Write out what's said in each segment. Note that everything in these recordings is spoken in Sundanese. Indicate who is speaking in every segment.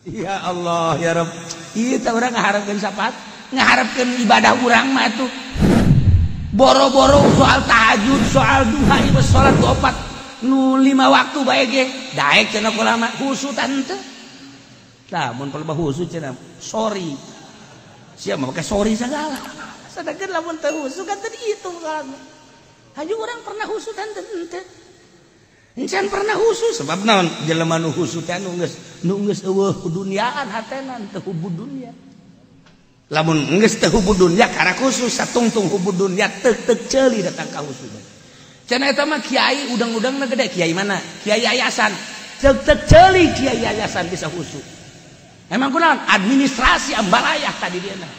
Speaker 1: Ya Allah ya Rabb. Ieu teh urang ngaharepkeun syafaat, ngaharepkeun ibadah urang mah atuh. Boro-boro soal tahajud, soal duha, ieu salat opat nu 5 waktu bae ge. Daek cenah ulama khusu tante. Tah mun pelebah khusu cenah sorry. Sia mah make sorry sagala. Sedangkan lamun teu khusu kan teu dihitung salatna. Hayu urang pernah khusu tante henteu. Encan pernah khusus sebab naon jelema nu khusu teh nu geus eueuh duniaan hatena teu hubud dunya. Lamun geus teu hubud dunya karena khusus satungtung hubud dunya teuk-teuk ceuli datang ka khusus. Cenah eta mah kiai udang-udangna gede kiai mana? Kiai yayasan. Teuk-teuk ceuli kiai yayasan bisa khusus. Emang kunaon? Administrasi ambalayah tadi dia na.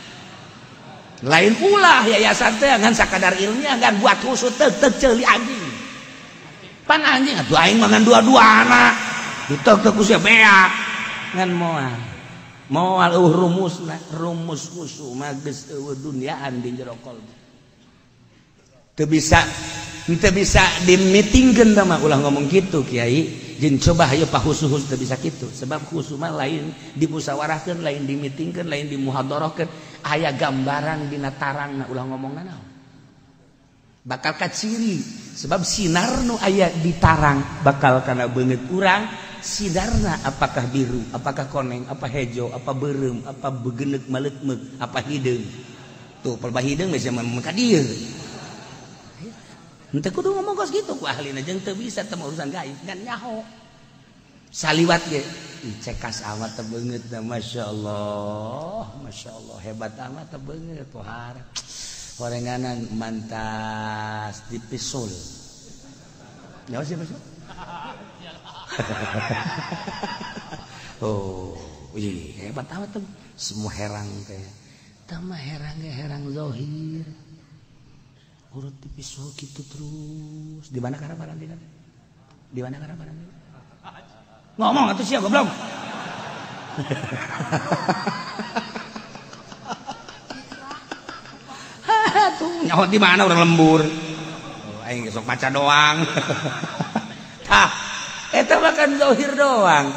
Speaker 1: Lain ulah yayasan teh ngan sakadar ilmiah ngan buat khusus teuk-teuk ceuli anjing. Pan anjing atuh aing mah ngan dua-dua anak. Ditek-tek ku sia beak. Ngan moal. Moal eueuh rumusna, rumus khusu mah geus eueuh duniaan di jero kolbu. Teu bisa dimitingkeun tah mah ulah ngomong kitu kiai. Jeung coba hayu pahusu-husu teu bisa kitu. Sebab khusu mah lain dimusyawarahkeun, lain dimitingkeun, lain dimuhadharahkeun. Aya gambaran dina tarangna ulah ngomongna naon. Bakal kaciri sebab sinar nu aya di tarang bakal kana beungeut urang sinarna apakah biru, apakah koneng, apa hejo, apa beureum, apa begeneuk maleukmeuk, apa hideung. Tuh pelbah hideung geus mah ka dieu. Henteu kudu ngomong kos kitu ku ahlina jeung teu bisa teh urusan gaib ngan nyaho. Saliwat ge cekas amat teh beungeut masyaallah, masyaallah hebat amat teh beungeut pohara. Horenganan mantas di pisul. Nyawa sih pisul? Oh, iya hebat amat tuh. Semua herang teh. Tama herangnya herang zohir. Urut di pisul gitu terus. Di mana karaparan dina? Di mana karaparan dina? Ngomong atuh sia goblok. Tuh nyaho di mana orang lembur. Oh, aing sok maca doang. Tah, eta mah kan zahir doang.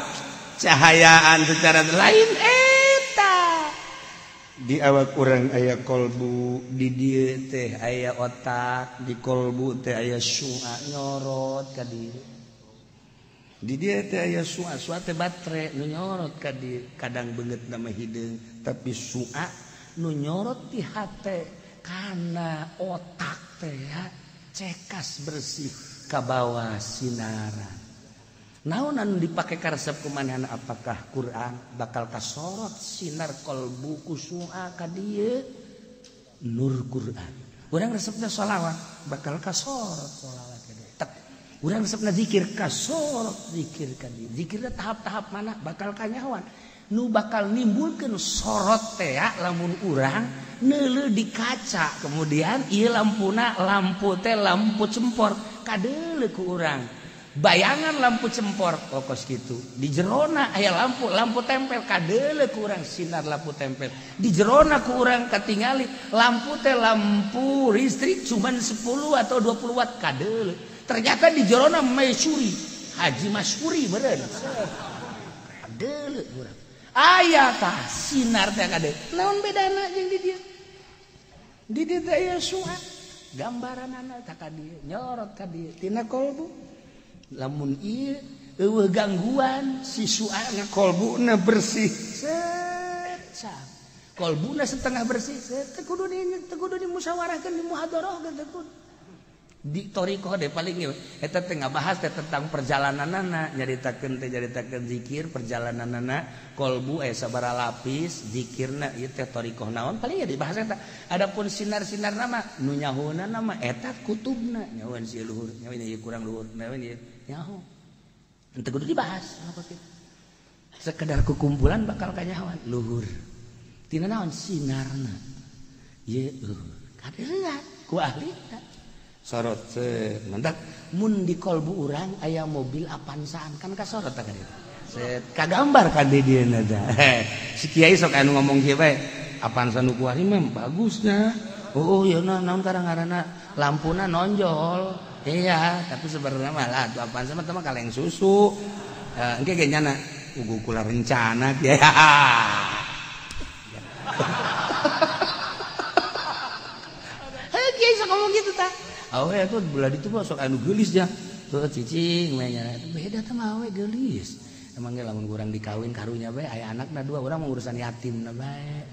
Speaker 1: Cahayaan secara lain eta. Di awak urang aya kolbu, di dieu teh aya otak, di kolbu teh aya sua nyorot ka dieu. Di dieu teh aya sua, sua teh batre nu nyorot ka dieu. Kadang beungeutna mah hideung, tapi sua nu nyorot di hate. Karena otak teh cekas bersih ka bawah sinaran. Naon anu dipake karesep kumanehna apakah Quran bakal kasorot sinar kolbu kusua ka dieu nur Quran. Urang resepna sholawat bakal kasorot sholawat ka dieu. Tek. Urang resepna zikir kasorot zikir ka dieu. Zikirna tahap-tahap mana bakal kanyahoan. Nu bakal nimbulkeun sorot teh lamun urang neuleuh di kaca kemudian ieu lampuna lampu teh lampu cempor kadeuleuh ku urang bayangan lampu cempor kokos kitu di jerona aya lampu lampu tempel kadeuleuh ku urang sinar lampu tempel di jerona ku urang katingali lampu teh lampu listrik cuman 10 atau 20 watt kadeuleuh ternyata di jerona Masyuri Haji Masyuri meureun kadeuleuh urang aya tah sinar teh kade naon bedana jeung di dieu di dieu teh aya sua gambaranana tah ka dieu nyorot ka dieu tina kolbu lamun ieu eueuh gangguan si suana kolbuna bersih set kolbuna setengah bersih set teu kudu dimusyawarahkeun dimuhadharahkeun teu kudu di thariqah deh paling eta teh ngabahas teh tentang perjalananana nyaritakeun teh nyaritakeun zikir perjalananana kolbu aya sabaraha lapis zikirna ieu teh thariqah naon paling ya dibahas eta. Adapun sinar-sinar nama nu nyahoona mah eta kutubna nyahoan si luhur nyahoan ieu kurang luhur nyahoan ieu nyaho henteu kudu dibahas sekedar kukumpulan bakal kanyahoan luhur tina naon sinarna ieu kadeuleuh ku ahli sorot set mantap mun di kolbu urang aya mobil Avansaan kan kasorot kan itu set kagambar kan di dieu teh si kiai sok anu ngomong kieu bae Avanza nu kuari mah bagusnya oh ieu naon karang-ngaranna lampuna nonjol iya tapi sebenarnya mah lah atuh Avanza mah teh mah kaleng susu engke ge nyana puguh kula rencana kiai. Heuh kiai sok ngomong gitu tah. Awe atuh belah ditu mah sok anu geulis ya. Tuh cicing we nya. Beda teh mah awe geulis. Emang ge lamun urang dikawin karunya bae aya anakna dua urang mah urusan yatimna bae.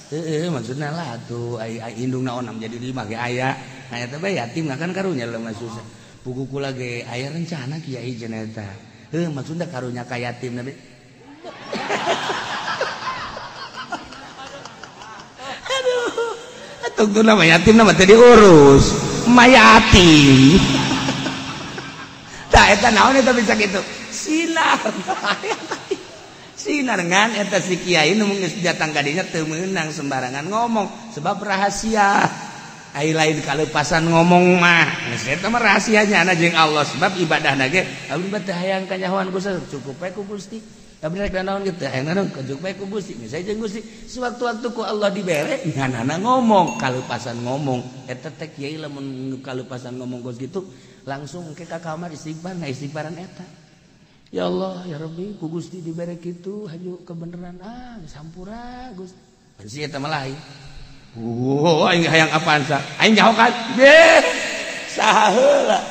Speaker 1: Heeh maksudna lah atuh ai indungna onam jadi lima ge aya. Nah eta bae yatim kan karunya lemah susah. Puguh kula ge aya rencana kiai cenah eta. Heuh maksudna karunya ka yatim nabi. Aduh, atuh tungtuna mah yatim mah teu diurus. Mah yatim. Tah eta naon eta bisa kitu? Sinar. Sinar ngan eta si kiai nu geus datang ka dinya teu meunang sembarangan ngomong sebab rahasia. Ai lain kalepasan ngomong mah geus eta mah rahasianya na jeung Allah sebab ibadahna ge abdi mah teu hayang kanyahoan ku cukup bae ku Gusti. Abdi rek naon kitu hayang naon cukup bae ku Gusti. Geus jeung Gusti sewaktu-waktu ku Allah dibere nganana ngomong kalepasan ngomong eta teh kiai lamun kalepasan ngomong kos kitu langsung ke ka kamar istighfar na istighfaran eta. Ya Allah ya Rabbi ku Gusti dibere kitu haju kebenaran ah geus hampura Gusti. Pan si eta mah lain. Wow, aing hayang apaan sa? Aing nyaho kan? Beh, saha heula.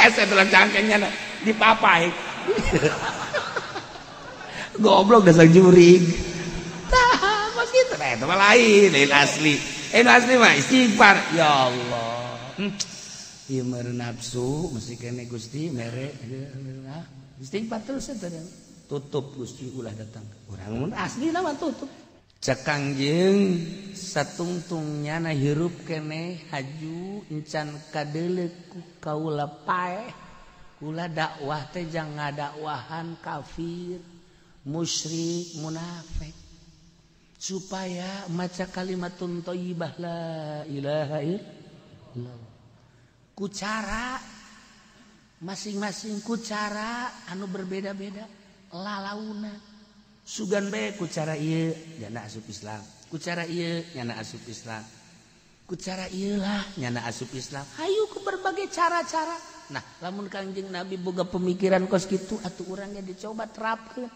Speaker 1: Hese tulang cangkengnya na dipapai. Goblok dasar jurig. Tah, mos kitu teh eta mah lain, lain asli. Lain asli mah istighfar. Ya Allah. Ieu meureun nafsu mesti kene Gusti mere istighfar terus eta. Tutup Gusti ulah datang. Urang mun asli mah tutup. Cek Kangjeng satungtungnya na hirup keneh haju encan kadeuleuh ku kaula paeh kula dakwah teh jang ngadakwahan kafir musyrik munafik supaya maca kalimatun thayyibah la ilaha illallah ku cara masing-masing ku cara anu berbeda-beda lalauna sugan bae ku cara ieu nyana asup Islam, ku cara ieu nyana asup Islam, ku cara ieu lah nyana asup Islam. Hayu ku berbagai cara-cara. Nah, lamun Kangjeng Nabi boga pemikiran kos kitu atuh urang ge dicoba terapkeun.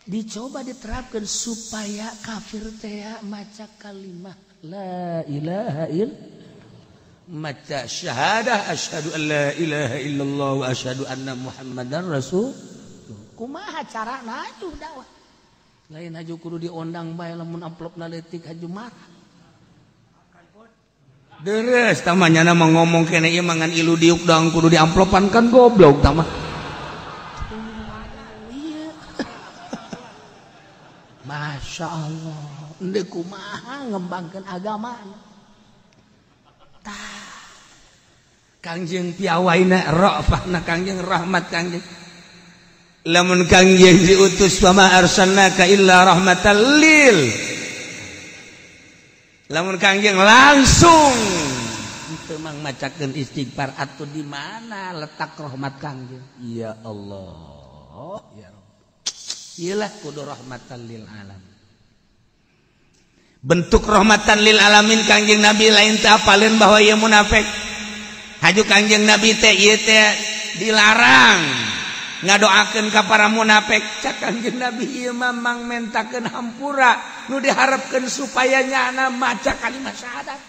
Speaker 1: Dicoba diterapkeun supaya kafir teh maca kalimah la ilaha illallah, maca syahadah asyhadu an la ilaha illallah wa asyhadu anna Muhammadan rasul. Kumaha carana atuh dakwah lain haju kudu diondang bae lamun amplopna leutik haju marah deres tah nyana mah ngomong kene ieu mah ngan ilu diuk dang kudu diamplopan kan goblok tah mah. Iya. Masya Allah endeu kumaha ngembangkeun agama tah Kangjeng piawaina rafahna Kangjeng rahmat Kangjeng lamun Kangjeng diutus wa ma arsalnaka illa rahmatan lil lamun Kangjeng langsung teu mang macakeun istighfar atuh di mana letak rahmat Kangjeng ya Allah ya Rabb iyalah kudu rahmatan lil alam bentuk rahmatan lil alamin Kangjeng Nabi lain teu apaleun bahwa ieu munafik haju Kangjeng Nabi teh ieu teh dilarang ngadoakeun ka para munafik cak Kangjeng Nabi ieu mah mangmentakeun hampura nu diharapkeun supaya nyana maca kalimat syahadat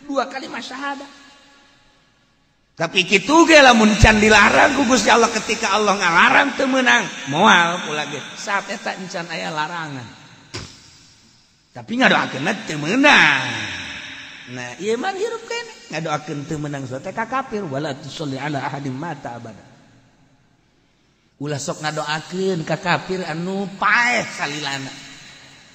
Speaker 1: dua kalimat syahadat tapi kitu ge lamun can dilarang ku Gusti Allah ketika Allah ngalarang teu meunang moal kula ge saat eta encan aya larangan tapi ngadoakeunna teu meunang. Nah ieu mah hirup keneh ngadoakeun teu meunang teh ka kafir wala tusalli ala ahadin mata abada ulah sok ngadoakeun ka kafir anu paeh salilana.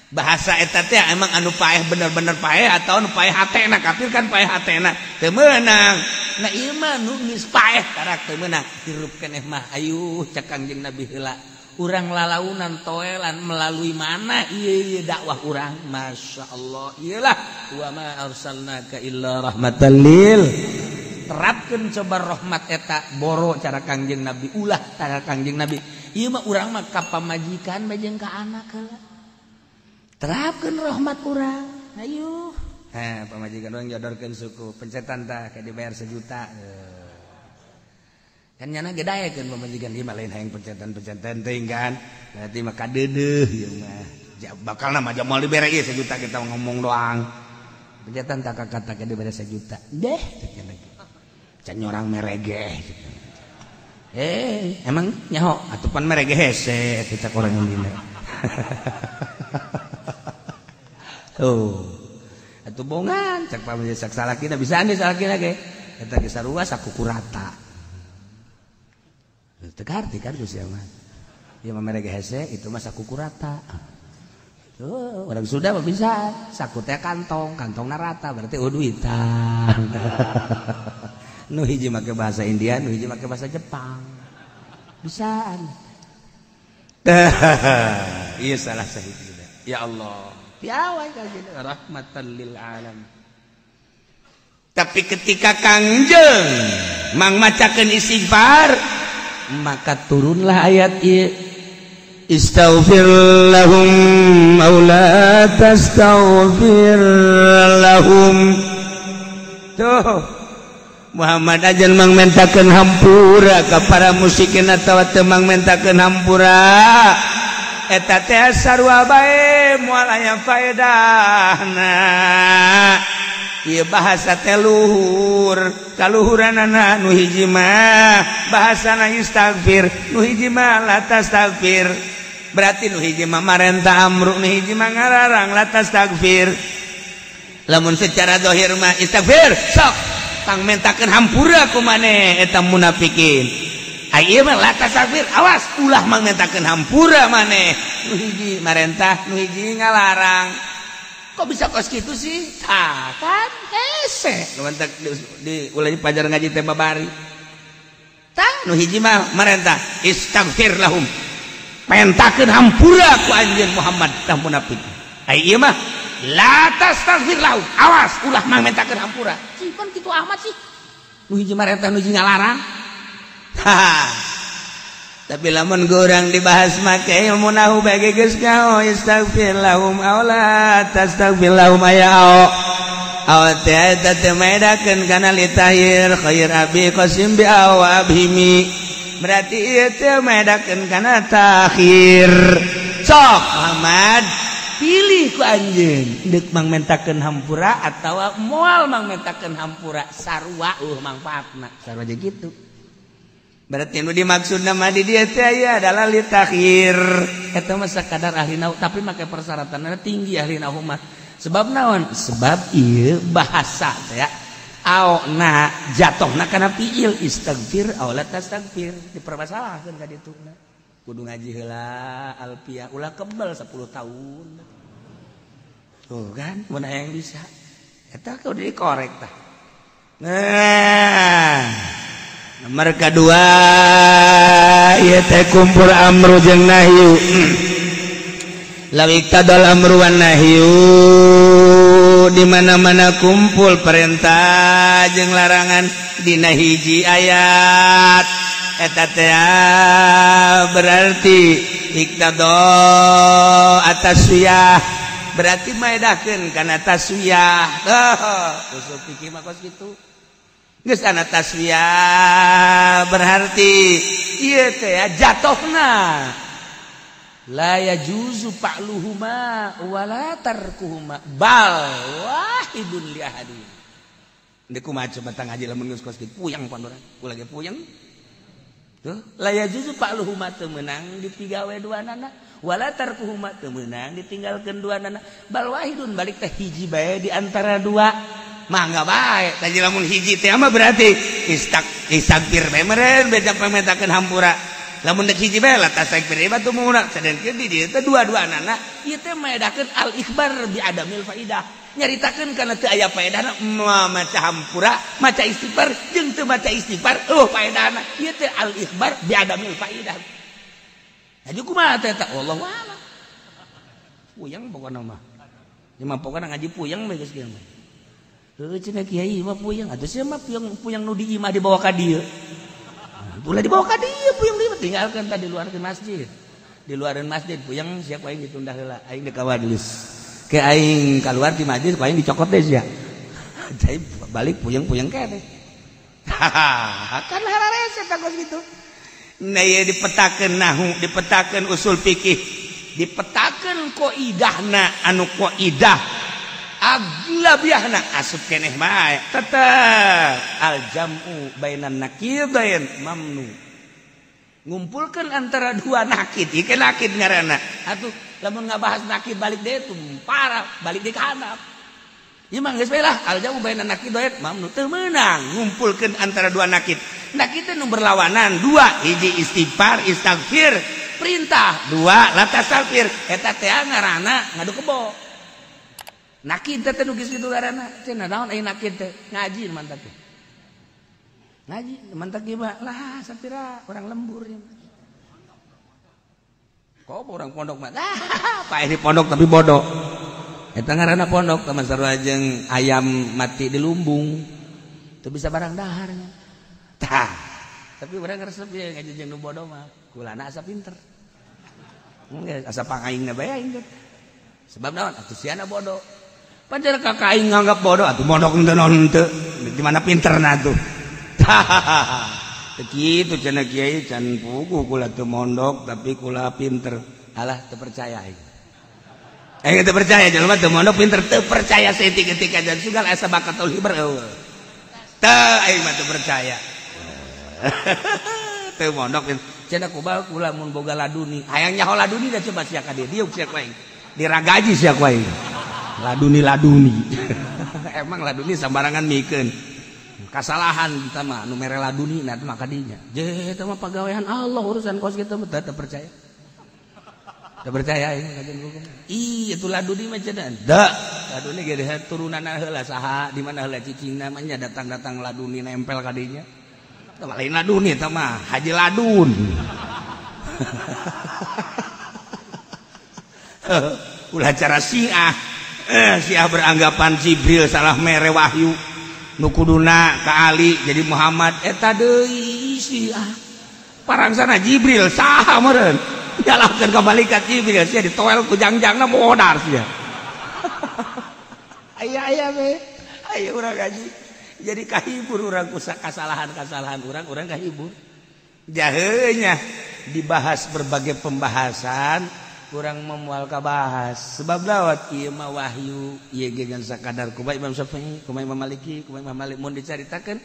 Speaker 1: Bahasa eta teh emang anu paeh bener-bener paeh atau anu paeh hatena kafir kan paeh hatena teu meunang. Nah ieu mah nu geus paeh karak teu meunang hirup keneh mah ayuh cek Kangjeng Nabi heula urang lalaunan toelan melalui mana ieu dakwah urang Masya Allah ieulah wa ma arsalnaka illa rahmatan lil terapkeun coba rahmat eta boro cara Kangjeng Nabi ulah cara Kangjeng Nabi ieu mah urang mah ka pamajikan bae jeung ka anak heula terapkeun rahmat urang ayo ha pamajikan urang jodorkeun suku pencetan tah kayak dibayar 1 juta. Kan nyana ge daekeun pamajikan ieu mah lain hayang pencetan-pencetan teuing kan. Berarti mah kadeudeuh ieu mah. Bakal mah moal dibere ieu 1 juta kita ngomong doang. Pencetan tak kata ge dibere 1 juta. Deh teh lagi. Can nyorang meregeh gitu. Emang nyaho atuh pan meregeh hese eta cak urang dina. Tuh. Atuh bongan cak pamajikan salakina bisa ande salakina ge. Eta ge sarua sakukurata. Teu karti kan ku sia mah. Ieu mah merege hese itu mah sakukurata. Tuh, urang Sunda mah bisa saku teh kantong, kantongna rata berarti eueuh duitan. Nu hiji make bahasa India, nu hiji make bahasa Jepang. Bisaan. Ieu salah sahiji. Ya Allah. Piawai ka kitu rahmatan lil alam. Tapi ketika Kangjeng mang macakeun istighfar, maka turunlah ayat ieu. Istaghfir lahum aw la tastaghfir lahum. Tuh. Muhammad ajan mang mentakeun hampura ka para musikin atawa teu mang mentakeun hampura. Eta teh sarua bae moal aya faedahna. Ieu bahasa teh luhur, kaluhuranana nu hiji mah bahasana istaghfir, nu hiji mah la tastaghfir. Berarti nu hiji mah marenta amru, nu hiji mah ngararang la tastaghfir. Lamun secara zahir mah istaghfir sok tang mentakeun hampura ku maneh eta munafikin. Ai ieu mah la tastaghfir, awas ulah mang mentakeun hampura maneh. Nu hiji marentah, nu hiji ngalarang. Kok bisa kos kitu sih? Tah kan hese. Nu mantak di ulah pajar ngaji teh babari. Tah nu hiji mah marentah istaghfir lahum. Mentakeun hampura ku anjeun Muhammad tah munafik. Ai ieu mah la tastaghfir lahum, awas ulah mang mentakeun hampura. Cih kan kitu amat sih. Nu hiji marentah nu hiji ngalarang. Tapi lamun gorang dibahas make ilmu nahu bagi geus nyaho istaghfir lahum aw la tastaghfir lahum aya ao. Aw teh eta teh maedakeun kana litahir khair abi qasim bi aw abhimi. Berarti ieu teh maedakeun kana takhir. Sok Muhammad pilih ku anjeun deuk mang mentakeun hampura atawa moal mang mentakeun hampura sarua eueuh mangfaatna. Sarua aja gitu. Berarti nu dimaksud nama di dieu teh aya adalah litakhir. Eta mah sakadar ahli nahu tapi make persyaratanna tinggi ahli nahu mah. Sebab naon? Sebab ieu bahasa teh ya. Aona jatohna kana fiil istaghfir aw la tastaghfir dipermasalahkeun ka dituna. Kudu ngaji heula alfiah ulah kebel 10 tahun. Tuh kan mun aya yang bisa. Eta kudu dikorek tah. Nah, nomor kedua ieu teh kumpul amru jeung nahyu. Law iktadal amru wan nahyu di mana-mana kumpul perintah jeung larangan dina hiji ayat. Eta teh berarti iktado ataswiyah berarti maedahkeun kana taswiyah. Usul fikih mah kos kitu. Geus ana taswiyah berarti ieu teh jatohna la yajuzu fa'luhuma wala tarkuhuma bal wahidun li ahadin. Deuk kumaha coba tang ngaji lamun geus kos kitu puyeng pan urang. Ulah ge puyeng. Tuh la yajuzu fa'luhuma teu meunang dipigawe duanana wala tarkuhuma teu meunang ditinggalkeun duanana bal wahidun balik teh hiji bae di antara dua. Mangga bae tadi lamun hiji teh mah berarti istaghfir bae meureun beda pametakeun hampura. Lamun deuk hiji bae la tastaghfir batu muna sedengkeun di dieu teh dua-duanana ieu teh maedakeun al ikhbar bi adamil faidah. Nyaritakeun kana teu aya faedahna maca hampura, maca istighfar jeung teu maca istighfar eueuh faedahna. Ieu teh al ikhbar bi adamil faidah. Jadi kumaha teh eta? Wallahu a'lam. Puyeng pokona mah. Ieu mah pokona ngaji puyeng bae geus kieu mah. Heuh cenah kiai mah puyeng atuh sia mah puyeng nu di imah dibawa ka dieu. Ulah dibawa ka dieu puyeng di tinggalkeun tadi luarkeun masjid. Di luareun masjid puyeng sia ku aing ditunda heula aing deuk ka majelis. Ke aing kaluar ti masjid ku aing dicokot deui sia. Jadi balik puyeng-puyeng keneh. Kan hararese kos gitu. Nah ieu dipetakeun nahu, dipetakeun usul fikih, dipetakeun qaidahna anu qaidah aglabiahna asup keneh bae tetep al jam'u bainan naqidain mamnu. Ngumpulkeun antara dua nakid, ieu nakid ngaranna. Atuh lamun ngabahas nakid balik deui tuh parah, balik deui ka handap. Ieu mah geus bae lah al jam'u bainan naqidain mamnu teu meunang ngumpulkeun antara dua nakid. Nakid teh nu berlawanan dua, hiji istighfar, istaghfir, perintah, dua la tastaghfir, eta teh ngaranna ngadu kebo. Nakid teh nu geus kitu ngaranna, cenah naon aya nakid teh? Ngaji mantap teh. Ngaji mantap ieu mah lah sapira orang lembur ieu mah. Kok orang pondok mah? Lah, paeh di pondok tapi bodoh. Eta ngaranna pondok teman sarua jeung ayam mati di lumbung. Teu bisa barang dahar nya. Tah, tapi urang resep ye ngaji jeung nu bodoh mah. Kulana asa pinter. Geus asa pangaingna bae aing teh. Sebab naon? Atuh siana bodoh. Padahal kakak aing nganggap bodoh atuh mondok henteu naon henteu. Di mana pinterna tuh? Tah. Teu kitu cenah kiai can puguh kula teu mondok tapi kula pinter. Alah teu percaya aing. Aing teu percaya jelema teu mondok pinter teu percaya saeutik-eutik aja sugal asa bakatul hiber eueuh. Teu aing mah teu percaya. Teu mondok cenah kumaha kula mun boga laduni. Hayang nyaho laduni da coba sia ka dieu diuk sia ku aing. Diragaji sia ku aing. Laduni-laduni. Emang laduni sambarangan mikeun. Kasalahan kita mah nu mere laduni na teh mah kadinya. Je eta mah pagawean Allah urusan kos kitu mah teu percaya. Teu percaya aing kajian hukum. Ih itu laduni mah cenah. Da, laduni ge turunanna heula saha di mana heula cicingna mah nya datang-datang laduni nempel kadinya. Teh lain laduni eta mah Haji Ladun. Ulah cara Syiah. Syiah beranggapan Jibril salah mere wahyu nu kuduna ka Ali jadi Muhammad eta deui Syiah. Parangsana Jibril saha meureun nyalahkeun ka malaikat Jibril sia ditoel ku jangjangna modar sia. Aya-aya we. Aya urang gaji. Jadi kahibur urang ku kasalahan-kasalahan urang, urang kahibur. Jaheunya dibahas berbagai pembahasan kurang memual kabahas sebab lawat ieu mah wahyu ieu ge ngan sakadar kumaha Imam Syafi'i kumaha Imam Maliki kumaha Imam Malik mun dicaritakeun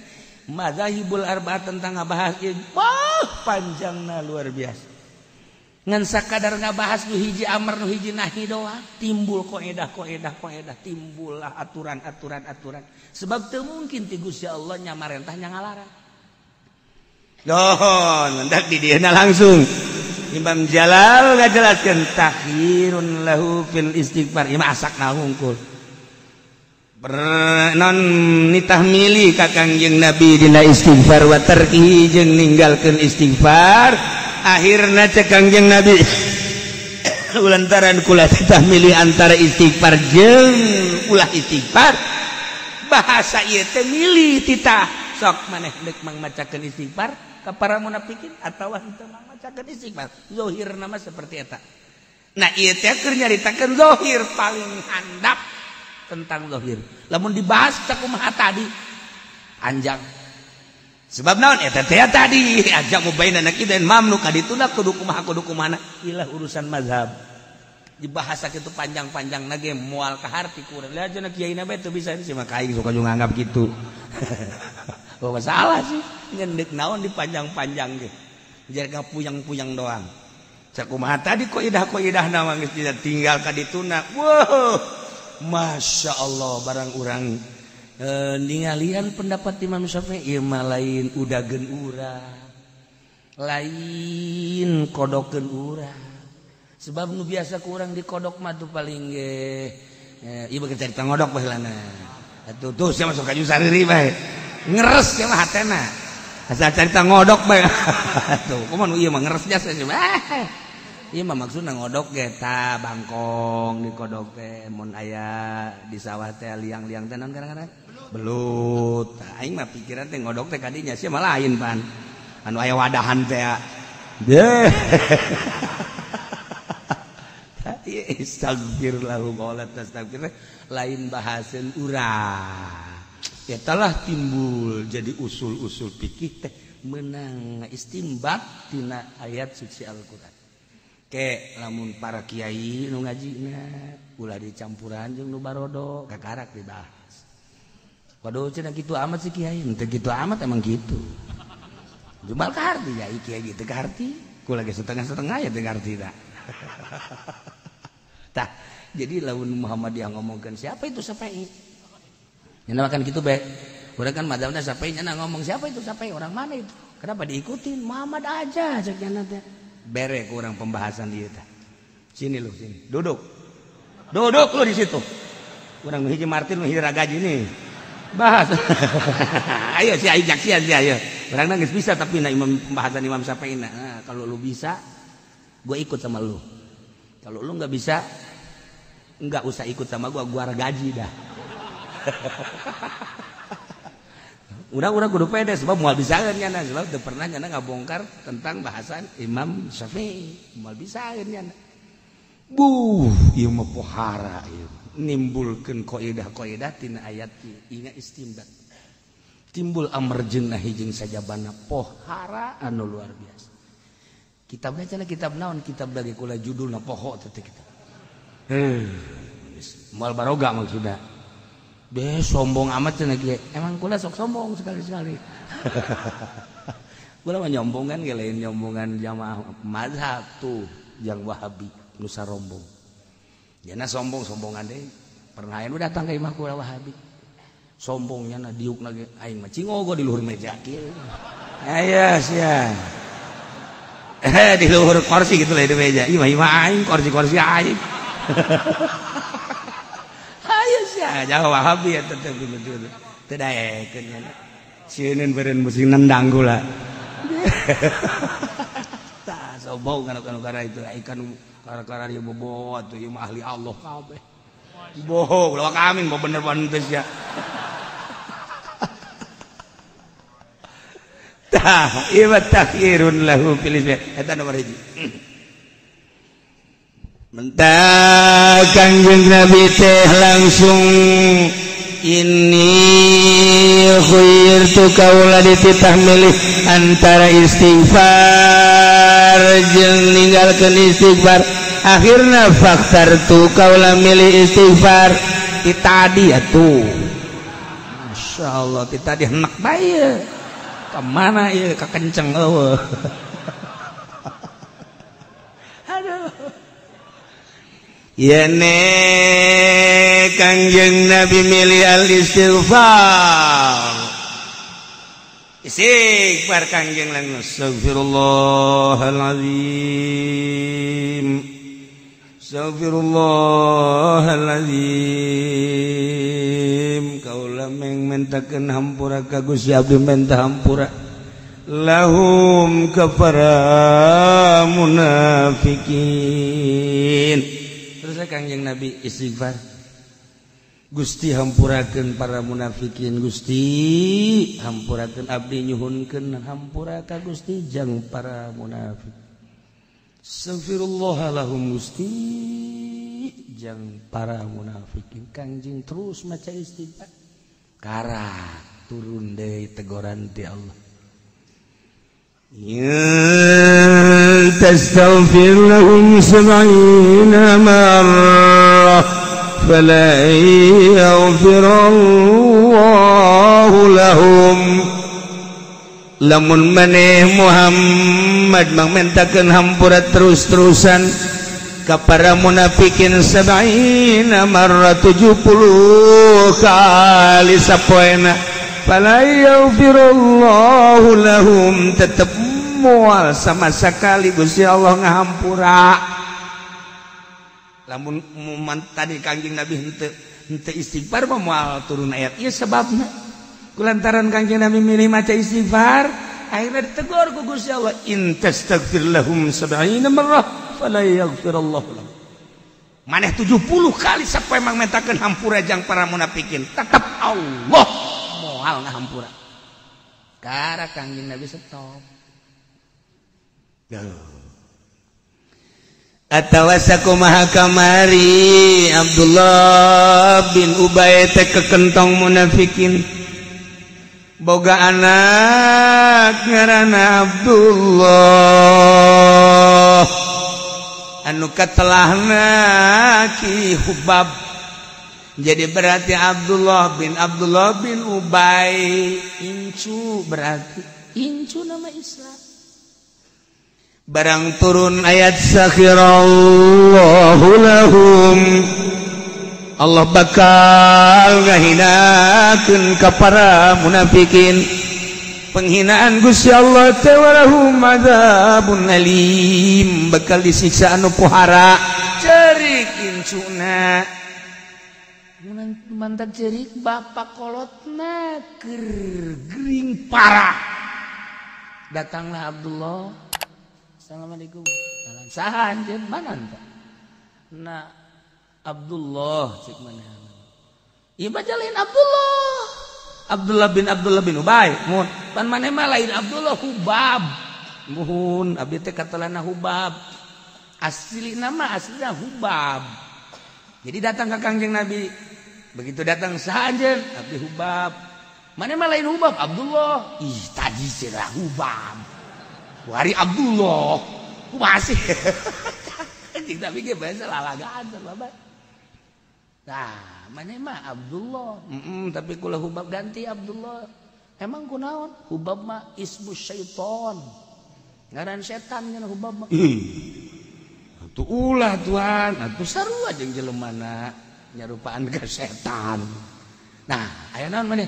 Speaker 1: mazahibul arba'ah tentang ngabahas ieu wah panjangna luar biasa ngan sakadar ngabahas nu hiji amr nu hiji nahi doang timbul kaidah kaidah kaidah timbullah aturan aturan aturan sebab teu mungkin ti Gusti Allah nya marentah nya ngalarang dohon mendak di dieuna langsung Imam Jalal ngajelaskeun takhirun lahu fil istighfar ieu mah asakna hungkul non nitah milih ka Kangjeng Nabi dina istighfar wa tarkihi jeung ninggalkeun istighfar akhirna cek Kangjeng Nabi ulantaran kula titah milih antara istighfar jeung ulah istighfar bahasa ieu teh milih titah sok maneh deuk mangmacakeun istighfar ka para munafikin atawa henteu mangmacakeun istighfar zahir nama seperti eta. Nah ieu teh keur nyaritakeun zahir paling handap tentang zahir. Lamun dibahas sakumaha tadi panjang. Sebab naon eta teh tadi ajak mubaina naqidain mamnu kadituna kudu kumaha kudu kumaha ilah urusan mazhab. Dibahas sakitu panjang-panjang na ge moal kaharti ku urang. Lah cenah kiai na bae teu bisa sih mah aing suka juga nganggap kitu. Oh masalah sih ngendek naon dipanjang-panjang ge. Jarga puyang-puyang doang. Sakumaha tadi kaidah-kaidahna mah geus tinggal ka dituna. Wow. Masya Allah barang urang ningalian pendapat Imam Syafi'i mah lain udageun urang. Lain kodokeun urang. Sebab nu biasa ku urang dikodok mah tuh paling ge ieu beuki carita ngodok baheulana. Atuh tuh sia masuk ka sariri bae. Ngeres sia mah hatena. Asal carita ngodok bae. Tuh kumaha nu ieu mah ngeres jasa sia mah. Ieu mah maksudna ngodok ge ta bangkong dikodok teh mun aya di sawah teh liang-liang teh naon kadang-kadang belut. Tah aing mah pikiran teh ngodok teh kadinya sia mah lain pan. Anu aya wadahan teh. Deh. Istaghfir lahu wa la tastaghfir lain bahaseun urang. Eta lah timbul jadi usul-usul fikih teh menang istimbat tina ayat suci Al-Qur'an. Ke lamun para kiai nu ngajina ulah dicampuran jeung nu barodo kakarak dibahas. Waduh cenah kitu amat sih kiai, henteu kitu amat emang kitu. Jumal kaharti ya kiai gitu kaharti, ku lagi setengah-setengah ya teu ngarti tah. Tah, jadi lamun Muhammadiyah ngomongkeun siapa itu Syafi'i? Nya makan kitu bae. Urang kan mazhabna Syafi'i nya ngomong siapa itu Syafi'i, orang mana itu? Kenapa diikutin? Muhammad aja cek nya teh. Bere kurang pembahasan dia teh. Sini lu, sini. Duduk. Duduk lu di situ. Urang hiji Martin hiji ragaji nih. Bahas. Ayo si ayo jaksian si ayo. Urang geus bisa tapi na imam pembahasan Imam Syafi'i. Nah, kalau lu bisa, gua ikut sama lu. Kalau lu nggak bisa, nggak usah ikut sama gua, gua ragaji dah. Urang-urang kudu pede sebab moal bisaeun nya sebab teu pernah nya ngabongkar tentang bahasan Imam Syafi'i, moal bisaeun nya. Buh, ieu mah pohara ieu. Nimbulkeun kaidah-kaidah tina ayat ieu, inga istimbat. Timbul amerjeunna hijing sajabana pohara anu luar biasa. Kitabna cenah kitab naon? Kitab lagi kula judulna poho teh kitab. Heuh, moal baroga maksudna. Deh sombong amat cenah kieu. Emang kula sok sombong sekali-sekali. Kula mah nyombongan ge lain nyombongan jamaah mazhab tuh yang Wahabi nu sarombong. Jana sombong-sombongan deui. Pernah anu datang ka imah kula Wahabi. Sombongnya na diukna ge aing mah cingogo di luhur meja kieu. Aya sia. Di luhur kursi gitu lah di meja. Imah imah aing kursi-kursi aing. Ayo jauh Wahabi ya tetep gitu. Teu daekeun nya. Sieun beureun mesti nendang kula. Tah sombong kana kana itu ikan kara-kara ieu bobo atuh ieu mah ahli Allah kabeh. Bohong ulah kami mah bener pantes ya. Tah ieu mah takhirun lahu fil eta nomor 1. Mentah Kangjeng Nabi teh langsung ini khuirtu kaula dititah milih antara istighfar jeung ninggalkeun istighfar. Akhirna faktartu kaula milih istighfar. Ti tadi atuh. Masyaallah ti tadi henek bae. Ka mana ieu kakenceng eueuh. Aduh. Yene Kangjeng Nabi milih al-istighfar. Istighfar Kangjeng langsung astagfirullahalazim. Astagfirullahalazim. Kaula meng mentakeun hampura ka Gusti abdi menta hampura. Lahum kafara munafikin. Terus Kangjeng Nabi istighfar. Gusti hampurakeun para munafikin, Gusti hampurakeun abdi nyuhunkeun hampura ka Gusti jang para munafik. Astagfirullah lahum Gusti jang para munafikin. Kangjeng terus maca istighfar. Kara turun deui teguran ti Allah. Ya tastaghfir lahum 70 marrah fala yaghfirallahu lahum. Lamun maneh Muhammad mangmentakeun hampura terus-terusan ka para munafikin 70 marrah 70 kali sapoena fala yaghfirallahu lahum, tetep moal sama sekali Gusti Allah ngahampura. Lamun tadi Kangjeng Nabi henteu istighfar mah moal turun ayat ieu sebabna. Kulantaran Kangjeng Nabi milih maca istighfar, akhirnya ditegur ku Gusti Allah, in tastaghfir lahum 70 marrah fala yaghfirallahu lahum. Maneh 70 kali sapoe mangmentakeun hampura jang para munafikin, tetep Allah moal ngahampura. Kara Kangjeng Nabi stop. Atawa sakumaha kamari Abdullah bin Ubay teh kekentong munafikin. Boga anak ngaranna Abdullah anu katelahna Ki Hubab. Jadi berarti Abdullah bin Ubay incu, berarti incu nama Islam. Barang turun ayat sakhirallahu lahum, Allah bakal ngahinakeun ka para munafikin. Penghinaan Gusti Allah teh walahum adzabun alim, bakal disiksa anu pohara. Cerik incuna mantak cerik bapak kolotna keur gering parah. Datanglah Abdullah. Assalamualaikum. Salam. Saha anjeun mana anta? Nah Abdullah cek mana? Ieu mah lain Abdullah. Abdullah bin Ubay. Mun pan maneh mah lain Abdullah, Hubab. Muhun abdi teh katelana Hubab. Asli nama aslina Hubab. Jadi datang ke Kangjeng Nabi. Begitu datang saha anjeun? Abdi Hubab. Maneh mah lain Hubab, Abdullah. Ih, tadi sirah Hubab. Wari Abdullah. Kumaha sih? Anjing tapi ge bahasa lalagaan bapak. Nah, maneh mah Abdullah. Tapi kula Hubab ganti Abdullah. Emang kunaon? Hubab mah ismu syaiton. Ngaran setan nya Hubab mah. Ih. Atuh ulah tuan, atuh sarua jeung jelemana nyarupaan ka setan. Nah, aya naon maneh?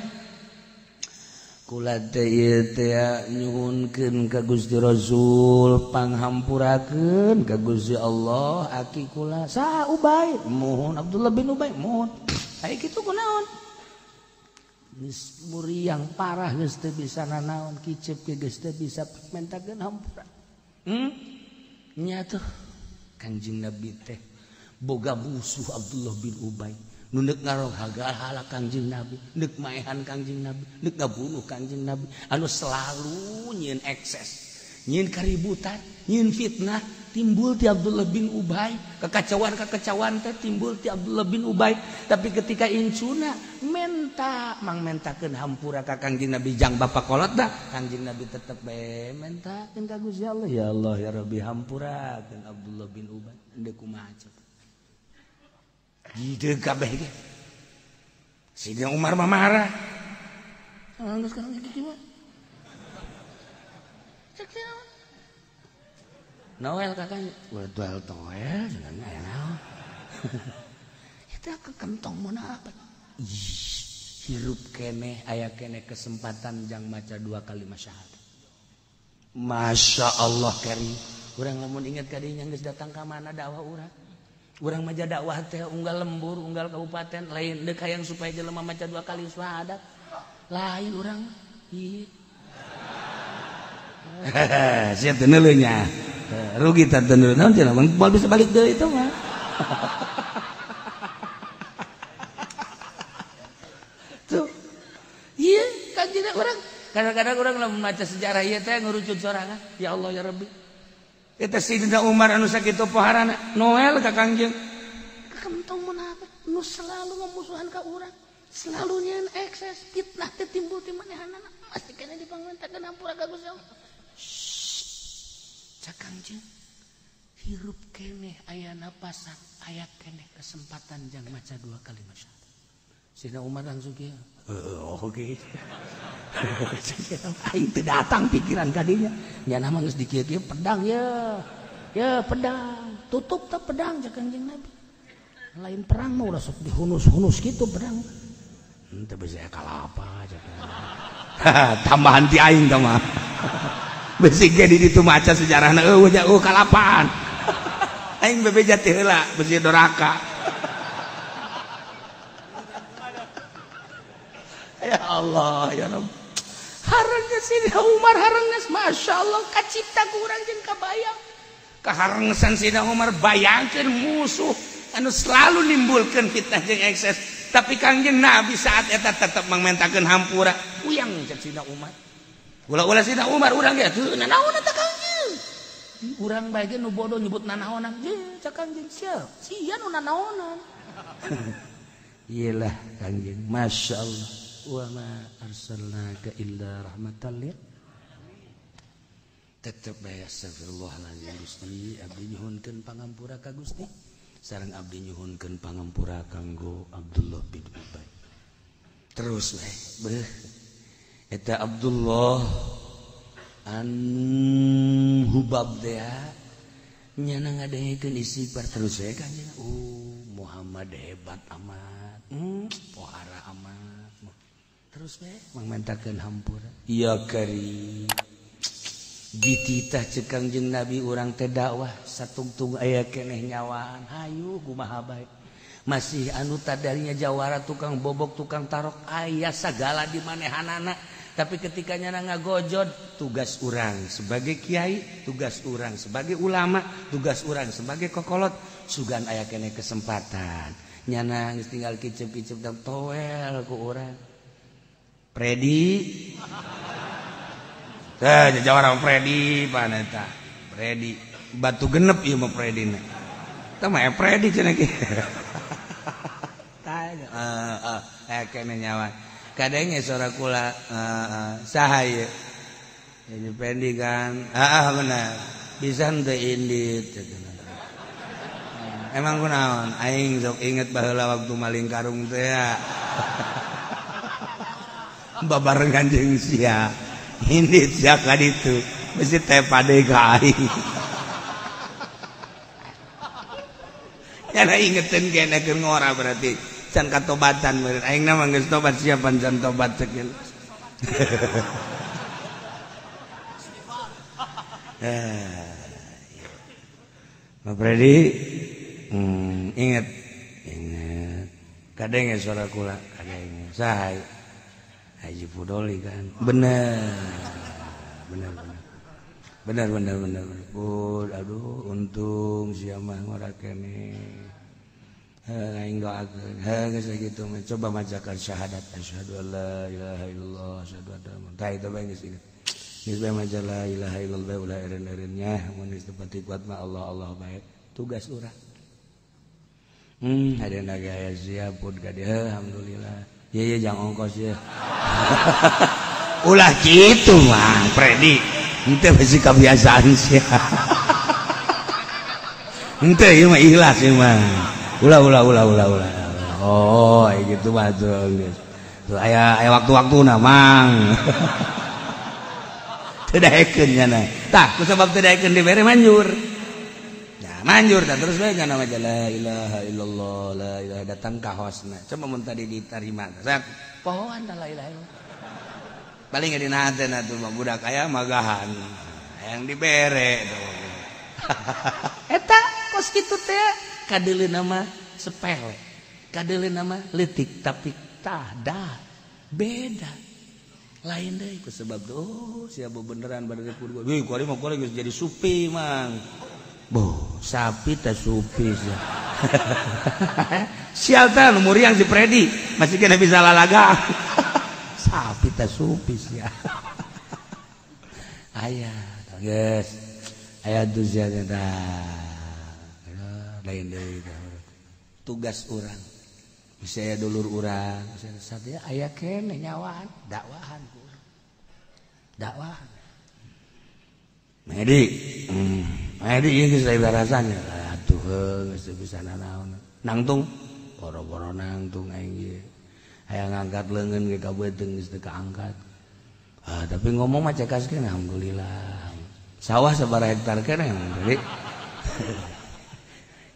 Speaker 1: Kula teh ieu teh nyuhunkeun ka Gusti Rasul, panghampurakeun ka Gusti Allah aki kula. Saha Ubay? Muhun Abdullah bin Ubay, muhun. Aya kitu kunaon? Geus muriang parah geus teu bisa nanaon, kicep ge geus teu bisa mentakeun hampura. Nya tuh Kanjeng Nabi teh boga musuh Abdullah bin Ubay. Nu neuk ngarohagal Kangjeng Nabi, neuk maehan Kangjeng Nabi, neuk ngabunuh Kangjeng Nabi, anu selalu nyieun ekses, nyieun kaributan, nyieun fitnah, timbul ti Abdullah bin Ubay, kekacauan-kekacauan teh timbul ti Abdullah bin Ubay. Tapi ketika incuna menta mang mentakeun hampura ka Kangjeng Nabi jang bapak kolot dah, Kangjeng Nabi tetep bae mentakeun ka Gusti Allah, ya Allah ya Rabbi hampurakeun Abdullah bin Ubay, endeu kumaha coba. Gide kabeh ge. Sidina Umar mah marah. Geus kana kieu mah. Cek naon? Noel kakaknya. Ulah toel toel cenah aya naon. Eta kekentong mun apa? Ih, hirup keneh aya keneh kesempatan jang maca dua kalimat syahadat. Masya Allah kari. Urang lamun inget ka dinya geus datang ka mana dakwah urang. Urang maja dakwah teh unggal lembur, unggal kabupaten, lain deuk hayang supaya jelema maca dua kali syahadat. Lain urang. Ieu. Sia teu neuleuh nya. Rugi teh teu neuleuh naon cenah moal bisa balik deui itu mah. Tuh. Ieu kanjeng urang. Kadang-kadang urang lamun maca sejarah ieu teh ngurucut sorangan. Ya Allah ya Rabbi. Eta Sidina Umar anu sakitu poharana Noel ka Kangjeng. Kentong munafik nu selalu memusuhan ka urang, selalu nyeun ekses, fitnah teh timbul ti manehanana, pasti kana dipangmentakeun hampura ka Gusti Allah. Cak Kangjeng, hirup keneh aya napasan, aya keneh kesempatan jang maca dua kalimat syahadat. Sidina Umar langsung kieu. Heuh, oke. Aing teu datang pikiran kadinya. Nya mah geus dikieu-kieu pedang ya. Ya pedang, tutup teh pedang cek Kangjeng Nabi. Lain perang mah ulah sok dihunus-hunus kitu pedang. Henteu bisa kalapa cek. Tambahan ti aing tah mah. Besi ge di ditu maca sejarahna eueuh nya eueuh kalapaan. Aing bebeja teh heula besi doraka. Ya Allah ya Rabb. Harenggeus Sidina Umar harenggeus Masya Allah kacipta ku urang jeung kabayang. Kaharenggesan Sidina Umar bayangkeun musuh anu selalu nimbulkeun fitnah jeung ekses. Tapi Kangjeng Nabi saat eta tetep mangmentakeun hampura. Uyang cek Sidina Umar. Ulah-ulah Sidina Umar urang ge teu nanaon eta Kangjeng. Urang bae ge nu bodoh nyebut nanaonan. Ye cek Kangjeng sia, sia nu nanaonan. Iyalah Kangjeng, Masya Allah. Wa ma arsalnaka illa rahmatan lil. Tetep bae astagfirullahalazim Gusti, abdi nyuhunkeun pangampura ka Gusti. Sareng abdi nyuhunkeun pangampura kanggo Abdullah bin Ubay. Terus bae beuh eta Abdullah an Hubab teh nyana ngadengekeun istighfar terus we kanjeng. Muhammad hebat amat, pohara amat. Terus we mangmentakeun hampura. Ya kari dititah cek Kangjeng Nabi urang teh dakwah satungtung aya keneh nyawaan. Hayu kumaha bae. Masih anu tadarinya jawara tukang bobok tukang tarok aya sagala di manehanana. Tapi ketika nyana ngagojod, tugas urang sebagai kiai, tugas urang sebagai ulama, tugas urang sebagai kokolot, sugan aya keneh kesempatan. Nyana geus tinggal kicep-kicep dan toel ku urang. Predi teh jawara Predi paneta. Predi batu genep ieu mah Predina. Tah mah Predi cenah kieu. Tah heeh keneh nyawa. Kadenge suara kula saha ieu? Ini Pendi kan. Heeh bener. Bisa henteu indit cenah. Emang kunaon? Aing sok inget baheula waktu maling karung teh ya. Babarengan jeung sia. Indit sia ka ditu. Bisi teh pade ka aing. Nyana ingeteun keneh keur ngora berarti. Can katobatan meureun aing mah geus tobat siapan can tobat cek. Pak Predi inget inget kadenge suara kula kadenge saha Haji Fudoli kan bener bener bener bener bener bener. Aduh untung sia mah ngora keneh. Aing doakeun heuh geus kitu mah coba macakan syahadat asyhadu alla ilaha illallah asyhadu anna muhammadan tah itu bae geus inget geus bae maca la ilaha illallah bae ulah eureun-eureun nya mun geus teu pati kuat mah Allah Allah bae tugas urang. Hadena gaya siap pun ka dieu alhamdulillah ye ye jang ongkos ye. Ulah kitu mah Predi henteu bisi kabiasaan sia. Henteu ieu mah ikhlas ieu mah. Ulah ulah ulah ulah ulah. Oh, gitu mah tuh. Aya aya waktu-waktuna mang. Teu daekeun nya. Tah, kusabab teu daekeun dibere manjur. Nah, manjur tah terus bae nya mah la ilaha illallah la ilaha datang ka hosna. Coba mun tadi diterima. Sak pohoan la ilaha illallah. Paling dina hatena tuh mah budak aya magahan. Hayang dibere tuh. Eta kos kitu teh kadeuleu nama sepele, kadeuleu nama leutik tapi tah dah beda. Lain deui ku sebab oh sia beneran bade kudu. Wih, kuari mah kuari geus jadi supi mang. Boh, sapi teh supi sia. Sial teh nu muriang si Predi, masih kena bisa lalaga. Sapi teh supi sia. Aya, geus. Aya tuh sia teh. Lain deui tugas urang bisa ya dulur urang satya aya keneh nyawaan dakwahan dakwahan Medi Medi ieu geus lain rasanya atuh geus teu bisa nanaon nangtung boro-boro nangtung aing ieu hayang ngangkat leungeun ge ka beuteung geus teu kaangkat. Ah tapi ngomong mah cekas keneh alhamdulillah sawah sabaraha hektar keneh Medi.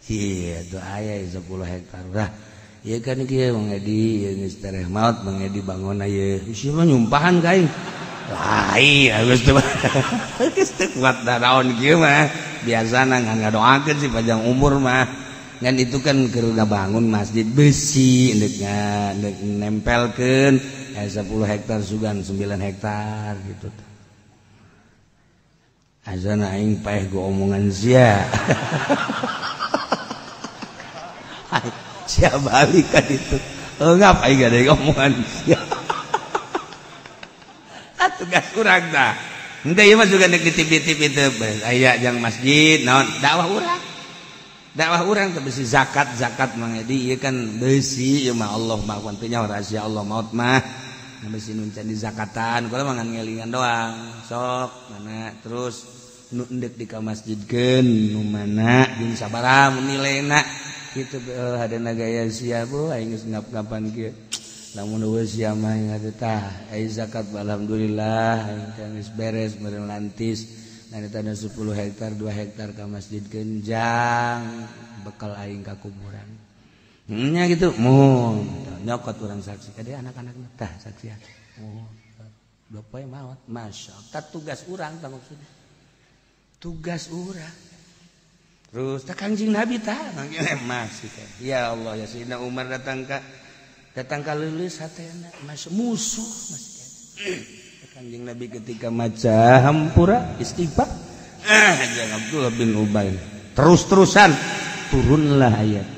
Speaker 1: Iya tuh aya 10 hektar lah. Ieu kan kieu Mang Edi ieu geus tereh maot Mang Edi bangun ieu. Ieu mah nyumpahan ka aing. Lain geus teu geus teu kuat naon kieu mah. Biasana ngan ngadoakeun sih panjang umur mah. Ngan itu kan keur ngabangun masjid besi deuk nempelkeun 10 hektar sugan 9 hektar gitu. Azana aing paeh go omongan sia. Sia balik kan itu. Ngap aing gak ada omongan sia. Ah tugas urang tah. Henteu ieu mah sugan deuk dititip-titip itu. Aya jang masjid naon dakwah urang. Dakwah urang teh besi zakat-zakat Mang Edi ieu kan besi ieu mah Allah mah teu nyaho rahasia Allah maut mah. Besi nu can dizakatan kula mah ngan ngelingan doang. Sok mana terus nu endek di ka masjidkeun nu mana jeung sabaraha mun nilaina kitu hadana gaya sia bu aing geus ngap-ngapan kieu. Lamun eueuh sia mah aing tah ai zakat alhamdulillah aing teh geus beres meureun lantis. Nah eta 10 hektar 2 hektar ka masjidkeun jang bekal aing ka kuburan. Nya gitu mun nyokot urang saksi kade anak-anak tah saksian. Oh, dua poe maot. Masya Allah, tugas urang tah maksudna. Tugas urang. Terus tah Kangjeng Nabi tah masih teh. Ya Allah ya Sayyidina Umar datang ka leuleus hatena masya musuh masih teh. Kangjeng Nabi ketika maca hampura istighfar jeung Abdullah bin Ubay terus-terusan turunlah ayat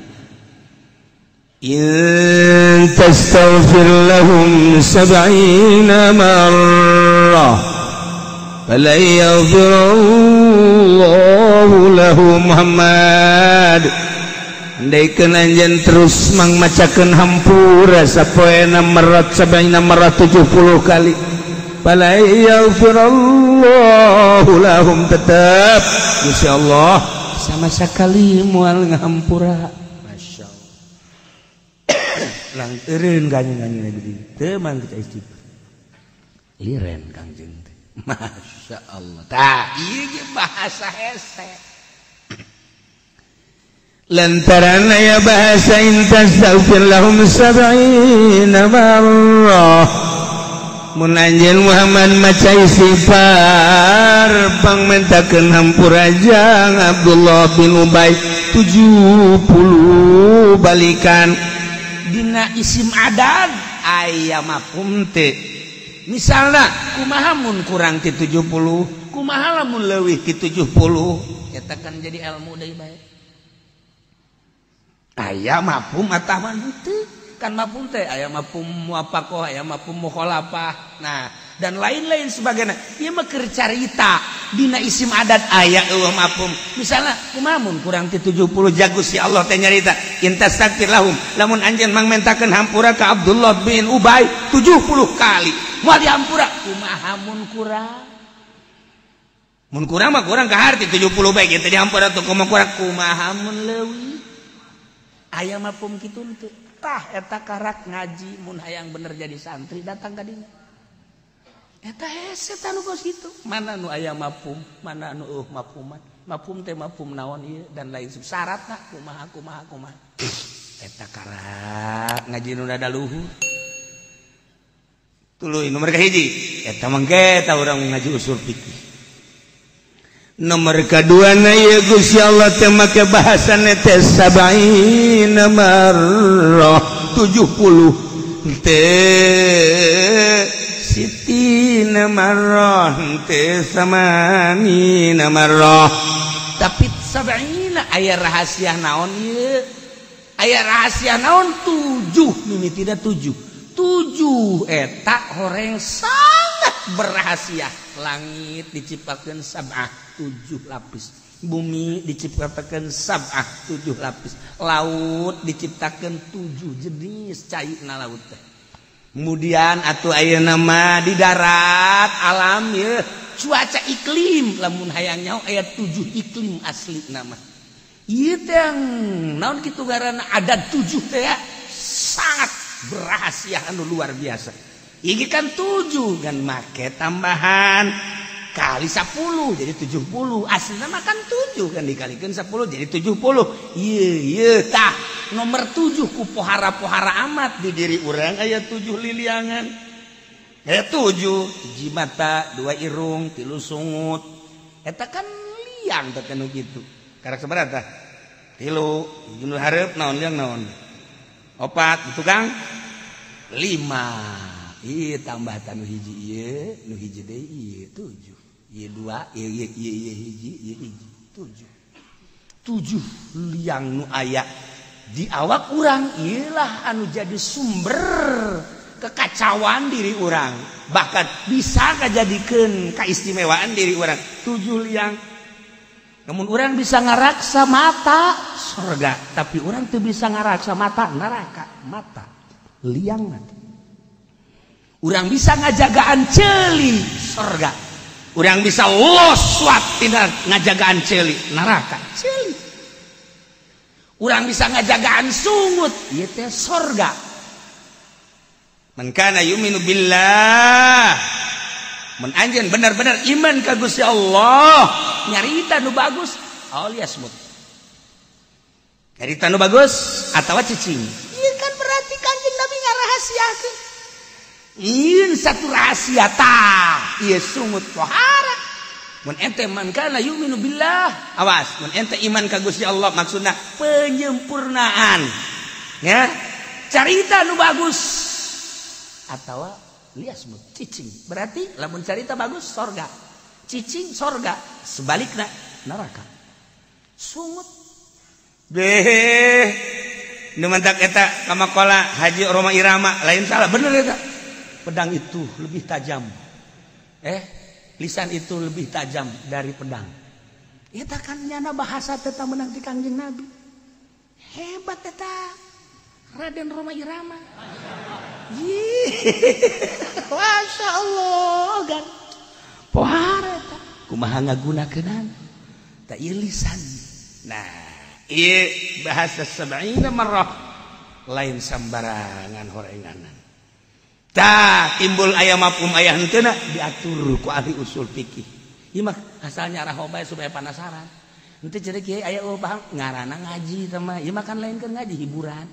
Speaker 1: in tastaghfir lahum 70 marrah falan yaghfirallahu lahum Muhammad. Andaikeun anjeun terus mangmacakeun hampura sapoena marrat 70 marrah 70 kali falan yaghfirallahu lahum tetep insyaallah sama sekali moal ngahampura. Lang eureun kanjeng Nabi teu mangke istighfar liren kangjeng teh Masya Allah tah ieu ge bahasa hese lantaran aya bahasa in tastaghfir lahum 70 marrah mun anjeun Muhammad maca istighfar pangmentakeun hampura jang Abdullah bin Ubay 70 balikan. Dina isim adad aya mafhum teh misalna kumaha mun kurang ti 70 kumaha lamun leuwih ti 70 eta kan jadi ilmu deui bae aya mafhum atawa henteu kan mafhum teh aya mafhum muwafaqah aya mafhum mukhalafah nah dan lain-lain sebagainya ieu mah keur carita dina isim adat aya eueuh mafhum misalna kumaha mun kurang ti 70 jagus si Allah teh nyarita in tastaghfir lahum lamun anjeun mangmentakeun hampura ka Abdullah bin Ubay 70 kali moal dihampura kumaha mun kurang mun kurang mah kurang ka harti 70 bae kieu teh dihampura tuh kumaha kurang kumaha mun leuwih aya mafhum kitu teu tah eta karak ngaji mun hayang bener jadi santri datang ka dinya eta hese tah nu kos kitu mana nu aya mafhum mana nu eueuh mafhuman mafhum teh mafhum naon ieu dan lain syaratna kumaha kumaha kumaha eta karak ngaji nu rada luhur tuluy nomor kahiji eta mangke ta urang ngaji usul fikih nomor kadua na ieu Gusti Allah teh make bahasana teh 70 marrah 70 teh sitina marrah teh samanina marrah tapi 70 aya rahasia naon ieu aya rahasia naon 7 mimitina 7 7 eta horeng sangat berrahasia langit diciptakeun sab'ah 7 lapis bumi diciptakeun sab'ah 7 lapis laut diciptakeun 7 jenis caina laut teh kemudian atuh ayeuna mah di darat alam ye cuaca iklim lamun hayang nyaho aya 7 iklim asli nama ieu teh naon kitu ngaranna ada 7 teh ya sangat berrahasia anu luar biasa iki kan 7 kan make tambahan kali 10 jadi 70 aslinya makan 7 kan dikalikan 10 jadi 70 ieu ieu tah nomor 7 ku pohara-pohara amat di diri urang aya 7 liliangan aya 7 hiji mata 2 irung 3 sungut eta kan liang teh nu kitu karak sabaraha tah 3 hiji nu hareup naon liang naon 4 tukang 5 ieu tambah tanu hiji ieu nu hiji deui ieu 7 ieu 2 ieu ieu ieu hiji ieu hiji 7 7 liang nu aya di awak urang ieulah anu jadi sumber kekacauan diri urang bahkan bisa kajadikeun kaistimewaan diri urang 7 liang namun urang bisa ngaraksa mata surga tapi urang teu bisa ngaraksa mata neraka mata liang mata. Urang bisa ngajagaan ceuli sorga. Urang bisa los suap tina ngajagaan ceuli neraka. Ceuli. Urang bisa ngajagaan sungut ieu teh sorga. Man kana yu'minu billah. Mun anjeun bener-bener iman ka Gusti Allah, nyarita nu bagus alias mut. Nyarita nu bagus atawa cicing. Ieu kan berarti Kanjeng Nabi ngarahasiakeun. Ieu satu rahasia tah, ieu sungut pohara. Mun ente man kana yu'minu billah, awas, mun ente iman ka Gusti Allah maksudna penyempurnaan. Ya. Carita nu bagus atawa liasmut cicing. Berarti lamun carita bagus sorga, cicing sorga, sebalikna neraka. Sungut. Beh, nu mantak eta kamakola Haji Roma Irama lain salah bener eta. Pedang itu lebih tajam. Lisan itu lebih tajam dari pedang. Eta kan nyana bahasa teta menang di Kangjeng Nabi. Hebat eta. Raden Roma Irama. Masya Allah kan. Pohara eta. Kumaha ngagunakeunana? Ta ieu lisan. Nah, ieu bahasa sab'ina marrah lain sambarangan horenganan. Tah timbul aya mafhum aya henteuna diatur ku ahli usul fikih. Ieu mah asalnya arah bae supaya penasaran. Henteu jadi kiai aya eueuh paham ngaranna ngaji teh mah. Ieu mah kan lain keur ngaji hiburan.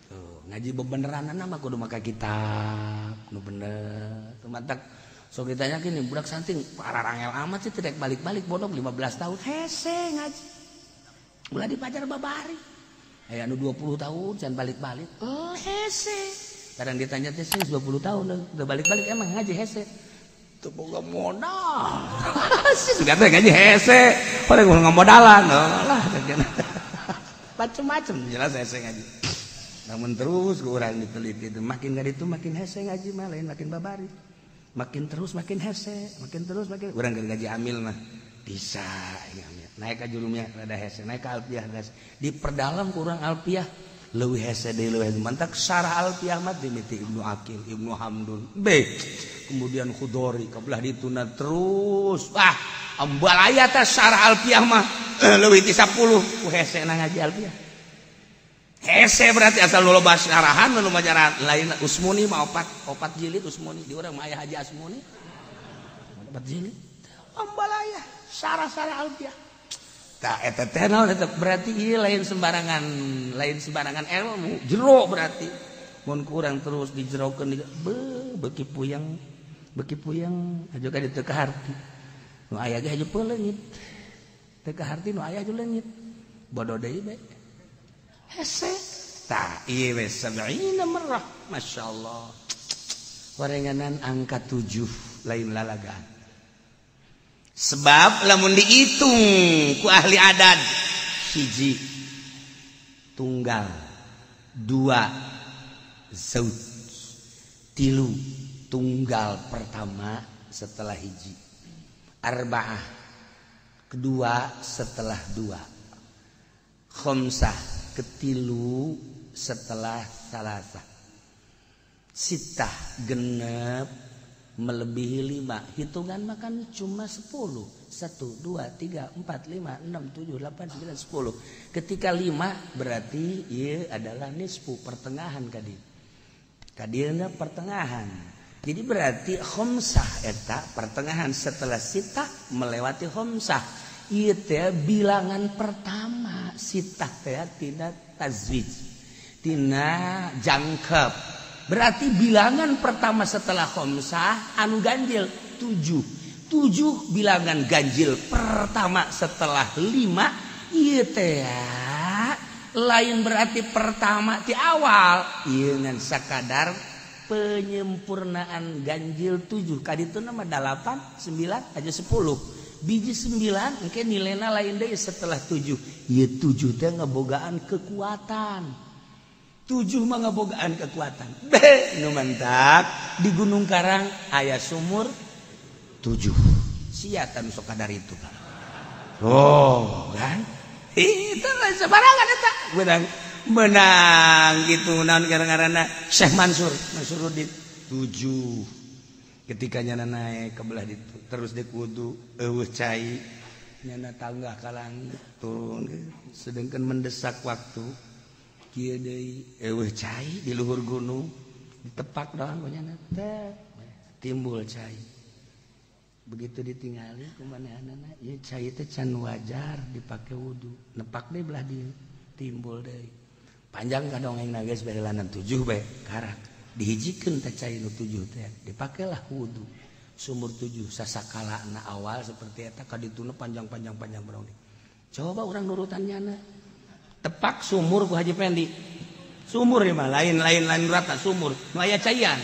Speaker 1: Tuh, ngaji bebeneranana mah kudu make kitab nu bener. Tumatak sok ditanyakeun nih budak santing pararangel amat sih tidak balik-balik bodoh 15 tahun hese ngaji. Ulah dipajar babari. Aya anu 20 tahun can balik-balik. Oh hese. Kadang ditanya teh 20 tahun udah balik-balik emang ngaji hese. Teu boga modal. Sih sudah teh ngaji hese. Orang ngamodalan lah macem-macem jelas hese ngaji. Namun terus ke urang diteliti itu makin gak itu makin hese ngaji mah lain makin babari. Makin terus makin hese, makin terus makin urang keur ngaji amil mah bisa amil. Naik ka jurumnya rada hese, naik ka alfiah rada hese. Diperdalam ku urang alfiah leuwih hese deui leuwih hese. Mantak syarah alfiah mah dimiti Ibnu Aqil, Ibnu Hamdun, B. Kemudian Khudori kabelah dituna terus. Ah, ambalaya teh syarah alfiah mah leuwih ti 10 ku hese na ngaji alfiah. Hese berarti asal nu loba syarahan nu loba syarahan lain Usmuni mah opat jilid Usmuni di urang mah aya Haji Asmuni. 4 jilid. Ambalaya syarah-syarah alfiah. Tah eta teh naon eta berarti ieu lain sembarangan ilmu, jero berarti. Mun kurang terus dijerokeun beuki puyeng aja ka ditu ka harti. Nu aya ge haju peuleungit. Teu ka harti nu aya haju leungit. Bodoh deui bae. Hese. Tah ieu we 70 marrah. Masyaallah. Warenganan angka 7 lain lalagaan. Sebab lamun dihitung ku ahli adat hiji tunggal, dua zauj, tilu tunggal pertama setelah hiji, arba'ah kedua setelah dua, khamsah ketilu setelah salasah, sitah genep melebihi 5. Hitungan makan cuma 10. 1, 2, 3, 4, 5, 6, 7, 8, 9, 10. Ketika 5 berarti ia adalah nisfu, pertengahan kadir. Kadirnya pertengahan. Jadi berarti khamsah eta pertengahan setelah sitah melewati khamsah. Ieu teh bilangan pertama sitah teh tina tazwij, tina jangkep. Berarti bilangan pertama setelah khamsah anu ganjil 7. 7 bilangan ganjil pertama setelah 5 ieu teh lain berarti pertama di awal ieu ngan sakadar penyempurnaan ganjil 7. Kadituna mah 8, 9 aja 10. Biji 9 engke nilaina lain deui setelah 7. Ieu 7 teh ngebogaan kekuatan. 7 mah ngabogaan kekuatan. Be, nu mantak di Gunung Karang aya sumur 7. Sia tanu sok kadar itu. Oh, kan? Itu lain sembarangan eta. Menang gitu naon gara-garana Syekh Mansur, Mansuruddin. 7. Ketika nyana naik ke belah ditu terus dikudu eueuh cai nyana tangga ka langit turun sedangkan mendesak waktu kieu deui eueuh cai di luhur gunung ditepak doang ku nyana teh timbul cai. Begitu ditinggali kumanehanana ieu cai teh can wajar dipake wudu nepak deui belah dieu timbul deui panjang ka dongengna geus baheulanan 7 bae karak dihijikeun teh cai nu 7 teh dipakelah wudu sumur 7 sasakalana awal seperti eta ka dituna panjang-panjang panjang berong. Coba urang nurutan nyana tepak sumur ku Haji Pendi sumur ieu mah lain-lain lain rata sumur nu aya caian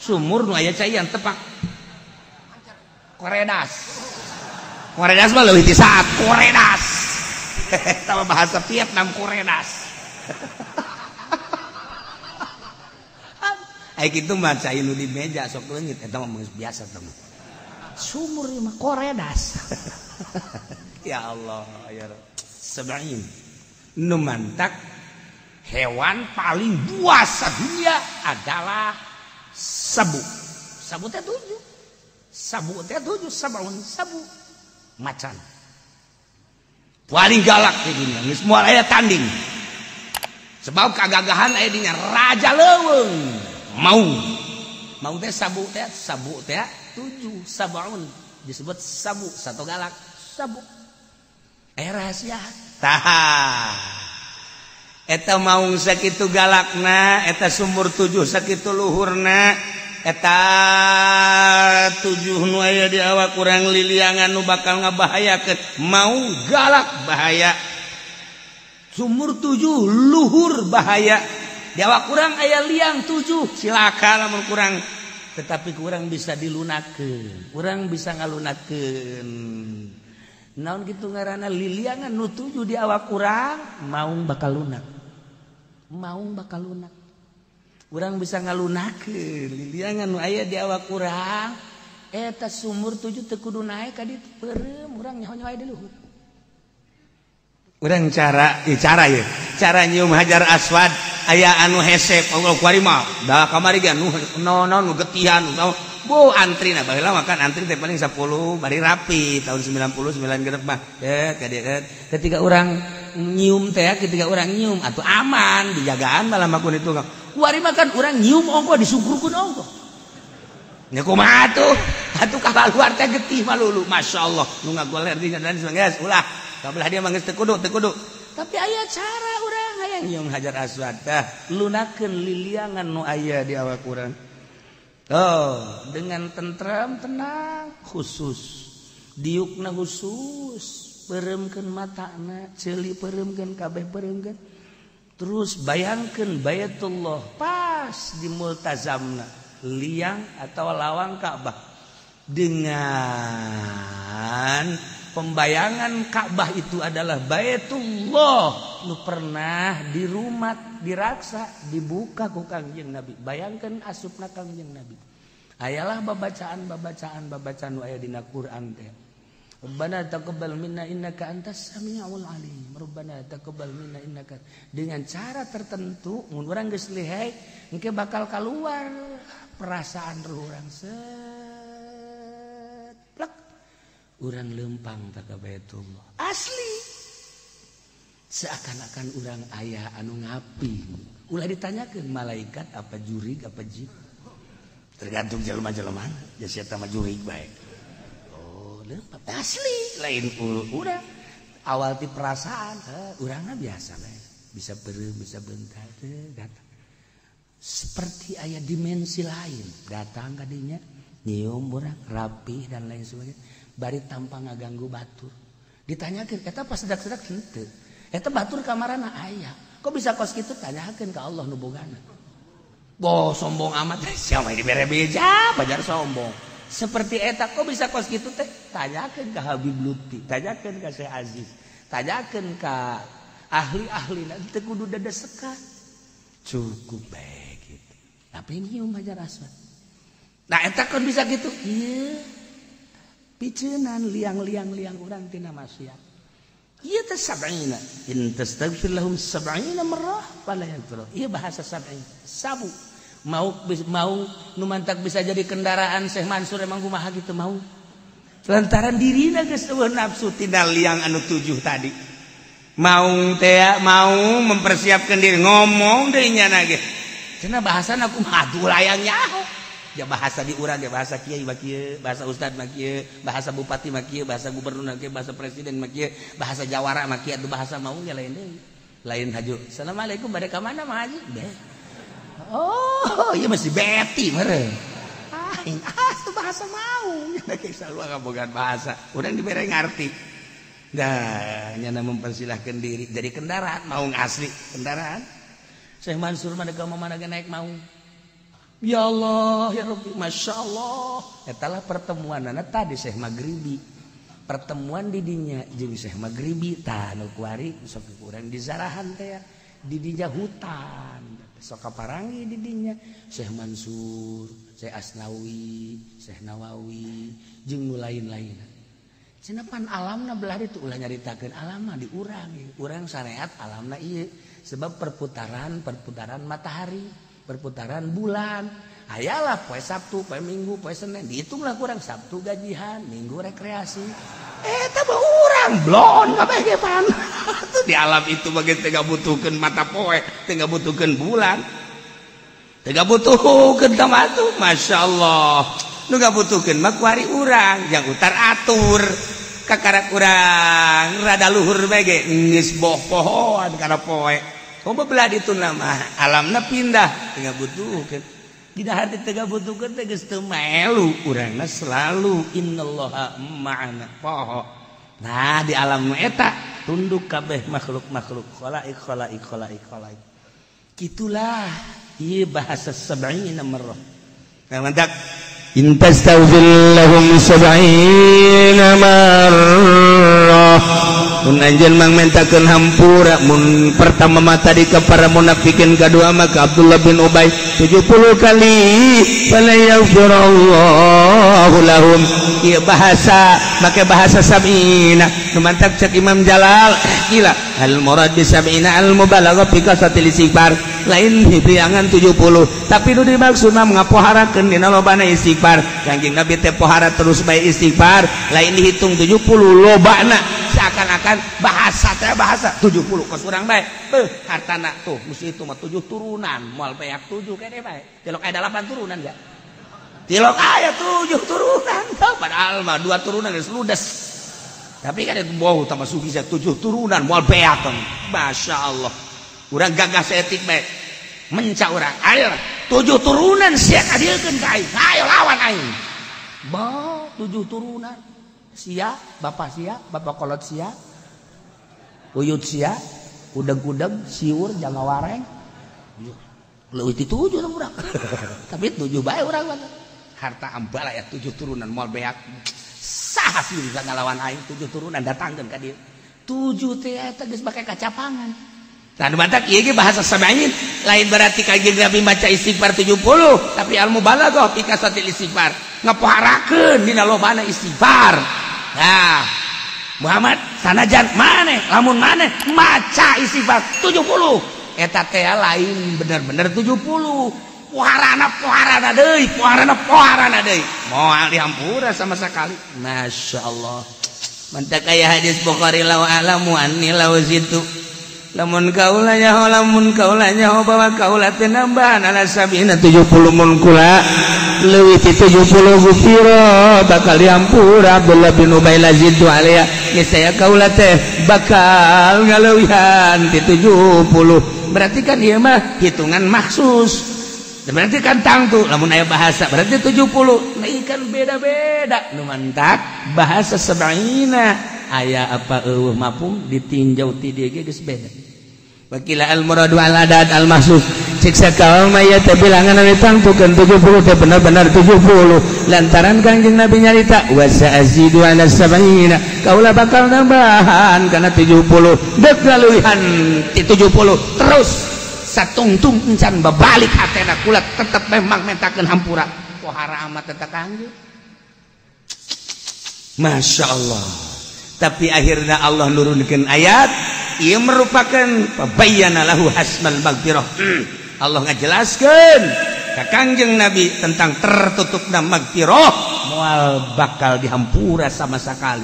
Speaker 1: sumur nu aya caian tepak koredas koredas mah leuwih ti saat koredas eta mah bahasa Vietnam koredas. Ai kitu mah cai nu di meja sok leungit eta mah geus biasa teh mah. Sumur ieu mah koredas. Ya Allah ya Rabb. Sab'in nu mantak hewan paling buas sadunya adalah sabu. Sabu teh 7. Sabu teh 7 sabun sabu macan. Paling galak di dunia geus moal aya tanding. Sebab kagagahan aya dinya raja leuweung. Mau mau teh sabu teh 7 sabun disebut sabu satu galak sabu rahasia tah eta maung sakitu galakna eta sumur 7 sakitu luhurna eta 7 nu aya di awak urang liliangan nu bakal ngabahayakeun mau galak bahaya sumur 7 luhur bahaya di awak kurang aya liang 7 cilaka lamun kurang tetapi kurang bisa dilunakeun kurang bisa ngalunakeun naon kitu ngaranna liliangan nu 7 di awak kurang maung bakal lunak maung bakal lunak urang bisa ngalunakeun liliangan nu aya di awak kurang eta sumur 7 teu kudu naek ka ditu peureum urang nyaho-nyaho aya di luhur urang cara cara ieu cara nyium hajar aswad aya anu hese Allah kuari mah da kamari ge nu naon nu getihan bu antri na baheula mah kan antri teh paling 10 bari rapi tahun 99 genep mah ketika urang nyium teh ketika urang nyium atuh aman dijagaan malah mah kun itu kuari mah kan urang nyium ongko disukurkeun ongko nya kumaha atuh atuh kaluar teh getih malulu masyaallah nu ngagoler di dan geus ulah kabelah dia mah geus teu kudu tapi aya cara urang hayang nyium hajar aswad tah lunakeun liliangan nu aya di awak urang. Oh, dengan tentram tenang khusus diukna khusus peureumkeun matana ceuli peureumkeun kabeh peureumkeun terus bayangkeun Baitullah pas di multazamna liang atau lawang Ka'bah dengan pembayangan Ka'bah itu adalah Baitullah nu pernah di rumah diraksa dibuka ku Kangjeng Nabi bayangkan asupna Kangjeng Nabi ayalah babacaan nu aya dina Quran teh Rabbana taqabbal minna innaka antas samiul alim Rabbana taqabbal minna innaka dengan cara tertentu mun urang geus lihai engke bakal keluar perasaan ruh urang set plek urang lempang ka Baitullah asli seakan-akan urang aya anu ngapi ulah ditanyakeun malaikat apa jurig apa jin tergantung jelema-jelema ja sia mah jurig bae oh lempang asli lain urang awal ti perasaan urangna biasa bae bisa beureum bisa bentar teh datang seperti aya dimensi lain datang ka dinya nyium urang rapi dan lain sebagainya bari tanpa ngaganggu batur ditanyakeun eta pas sedak-sedak henteu eta batur kamarana aya kok bisa kos kitu tanyakeun ka Allah nu bogana boh sombong amat sia mah dibere beja bajar sombong seperti eta kok bisa kos kitu teh tanyakeun ka Habib Lutfi tanyakeun ka Syekh Aziz tanyakeun ka ahli-ahli teu kudu dadesekan cukup bae gitu tapi nyium hajar aswad nah eta kan bisa gitu ieu piceunan liang-liang-liang urang tina maksiat ieu teh sab'ina in tastaghfir lahum sab'ina marrah fala yaghfir. Ieu bahasa sab'in sabu Mau mau nu mantak bisa jadi kendaraan Syekh Mansur emang kumaha gitu mau. Lantaran dirina geus eueuh nafsu tina liang anu 7 tadi. Mau teh mau mempersiapkan diri ngomong deui nyana ge. Cenah bahasana kumaha atuh layang nyaho. Ya bahasa di urang ya bahasa kiai mah kieu, bahasa ustad mah kieu, bahasa bupati mah kieu, bahasa gubernur mah kieu, bahasa presiden mah kieu, bahasa jawara mah kieu, atuh bahasa mau ge lain deui. Lain haju. Assalamualaikum bade ka mana mah haji? Beh. Oh, ieu masih beti meureun. Ah, itu bahasa mau. Nyana ge sarua kabogaan bahasa. Urang dibere ngarti. Dah, nyana mempersilahkan diri jadi kendaraan maung asli, kendaraan. Syekh Mansur mah ka mana ge naik maung. Ya Allah, ya Rabbi, Masya Allah. Etalah pertemuanana tadi Syekh Maghribi. Pertemuan didinya jeung Syekh Maghribi tah nu kuari sok urang di zarahan teh didinya hutan. Sok kaparangi didinya Syekh Mansur, Syekh Asnawi, Syekh Nawawi jeung nu lain-lainna. Cenah pan alamna belah ditu ulah nyaritakeun alamna di urang. Urang syariat alamna ieu sebab perputaran matahari, perputaran bulan. Ayalah poe Sabtu, poe Minggu, poe Senin, dihitunglah kurang Sabtu gajihan, Minggu rekreasi. Eta mah urang blon kabeh ge pan. Tuh di alam itu bagi teu ngabutuhkeun mata poe, teu ngabutuhkeun bulan. Teu ngabutuhkeun tah atuh, masyaallah. Nu ngabutuhkeun mah kuari urang, yang utar atur. Kakarak urang rada luhur bae ge geus boh-pohoan kana poe. Komo belah ditu mah alamna pindah teu ngabutuhkeun. Dina hati teu ngabutuhkeun teh geus teu melu urangna selalu innallaha ma'ana poho. Nah di alam eta tunduk kabeh makhluk-makhluk khalaik khalaik khalaik khalaik. Kitulah ieu bahasa sab'ina marrah. Nah mantak
Speaker 2: in tastaghfir lahum sab'ina marrah.
Speaker 1: Mun anjeun mang mentakeun hampura mun pertama mah tadi ka para munafikin, kadua mah ka Abdullah bin Ubay 70 kali fala yaghfirullahu lahum. Ieu bahasa make bahasa sab'ina nu mantak cek Imam Jalal gila al murad bi sab'ina al mubalaghah fi kasatil istighfar lain bilangan 70 tapi nu dimaksud mah ngapoharakeun dina lobana istighfar. Kanjeng Nabi teh pohara terus bae istighfar lain dihitung 70 lobana seakan-akan bahasa teh bahasa 70 kos urang bae beuh hartana tuh mesti itu mah 7 turunan moal beak 7 kene bae tilok aya 8 turunan ga tilok aya 7 turunan padahal mah 2 turunan geus ludes tapi kan itu bau tambah sugih 7 turunan moal beak. Masya Allah urang gagah saeutik bae menca urang ayo 7 turunan sia kadiekeun ka aing ayo lawan aing bah 7 turunan sia bapak kolot sia uyut sia udeg-udeg siur jama wareng leuwih ti 7 urang tapi 7 bae urang mah harta ambala ya 7 turunan moal beak saha sih bisa ngalawan aing 7 turunan datangkeun ka dieu 7 teh eta geus make kacapangan. Nah, mantak ieu ge bahasa sab'in lain berarti kanjeng Nabi maca istighfar 70 tapi al mubalaghah fi kasatil istighfar ngapoharakeun dina lobana istighfar. Nah, Muhammad sanajan maneh lamun maneh maca istighfar 70 eta teh lain bener-bener 70 poharana deui poharana deui moal dihampura sama sekali. Masya Allah mantak aya hadis Bukhari law alamu anni law zitu lamun kaula nyaho bahwa kaula teh nambahan ala sabina
Speaker 2: 70 mun kula leuwih ti 70 gufira bakal dihampura Abdullah bin Ubay lazidu alaiha niscaya kaula teh bakal ngaleuwihan ti 70.
Speaker 1: Berarti kan ieu mah hitungan maksus berarti kan tangtu lamun aya bahasa berarti 70 nah ieu kan beda-beda nu mantak bahasa sab'ina aya apa eueuh mapung ditinjau ti dieu ge geus beda. Wakila al muradu al adad al mahsus cek sakaum aya teh bilangan anu ditangtukeun 70 teh bener-bener 70
Speaker 2: lantaran Kangjeng Nabi nyarita wa sa'azidu ala sab'ina kaula bakal nambahan kana 70 deuk leuwihan
Speaker 1: ti 70 terus satungtung encan babalik hatena kula tetep memang mentakeun hampura pohara amat eta kangjeng. Masya Allah. Tapi akhirnya Allah nurunkan ayat ia merupakan bayyana lahu hasmal maghfirah. Allah ngajelaskeun ka Kangjeng Nabi tentang tertutupna magfirah moal bakal dihampura sama sekali.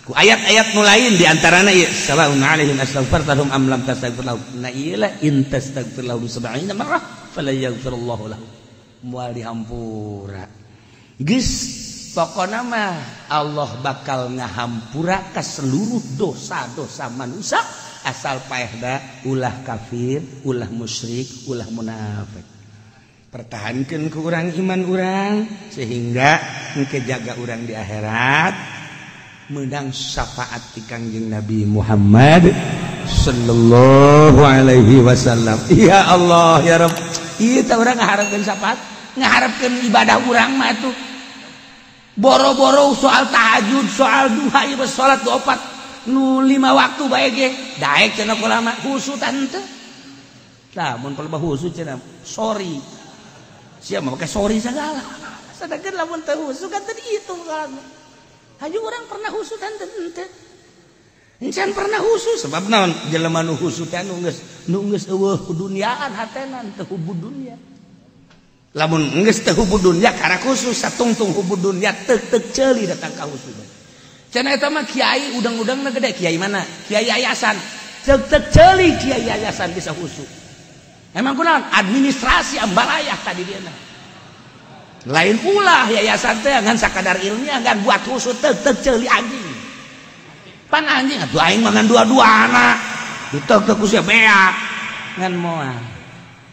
Speaker 1: Ku ayat-ayat nu lain di antarana ieu sawaun alaihim astaghfarta lahum am lam tastaghfir lahum. Na ieu lah in tastaghfir lahum 70 marrah fala yaghfirullahu lahum. Moal dihampura. Geus pokona mah Allah bakal ngahampura ka seluruh dosa-dosa manusia asal paehna ulah kafir, ulah musyrik, ulah munafik. Pertahankeun ku urang iman urang sehingga engke jaga urang di akhirat meunang syafaat ti Kangjeng Nabi Muhammad sallallahu alaihi wasallam. Ya Allah ya Rabb, ieu teh urang ngaharepkeun syafaat, ngaharepkeun ibadah urang mah atuh. Boro-boro soal tahajud, soal duha, ieu salat opat nu 5 waktu bae ge daek cenah ulama khusu tante. Tah mun palebah khusu cenah sorry. Sia mah make sorry sagala. Sedangkan lamun teu khusu kan teu dihitung salatna. Hayu urang pernah khusu tante henteu. Encan pernah khusu sebab naon jelema nu khusu teh nu geus eueuh duniaan hatena teu hubud dunya. Lamun geus teu hubud dunya kara khusus satungtung hubud dunya teuk-teuk ceuli datang ka khusu. Cenah eta mah kiai udang-udangna gede, kiai mana? Kiai yayasan. Ceuk-ceuk ceuli kiai yayasan bisa khusu. Emang kunaon? Administrasi ambalayah tadi dia na. Lain ulah yayasan teh ngan sakadar ilmiah ngan buat khusu teuk-teuk ceuli anjing. Pan anjing atuh aing mah ngan dua-duana. Diteuk-teuk ku sia beak. Ngan moal.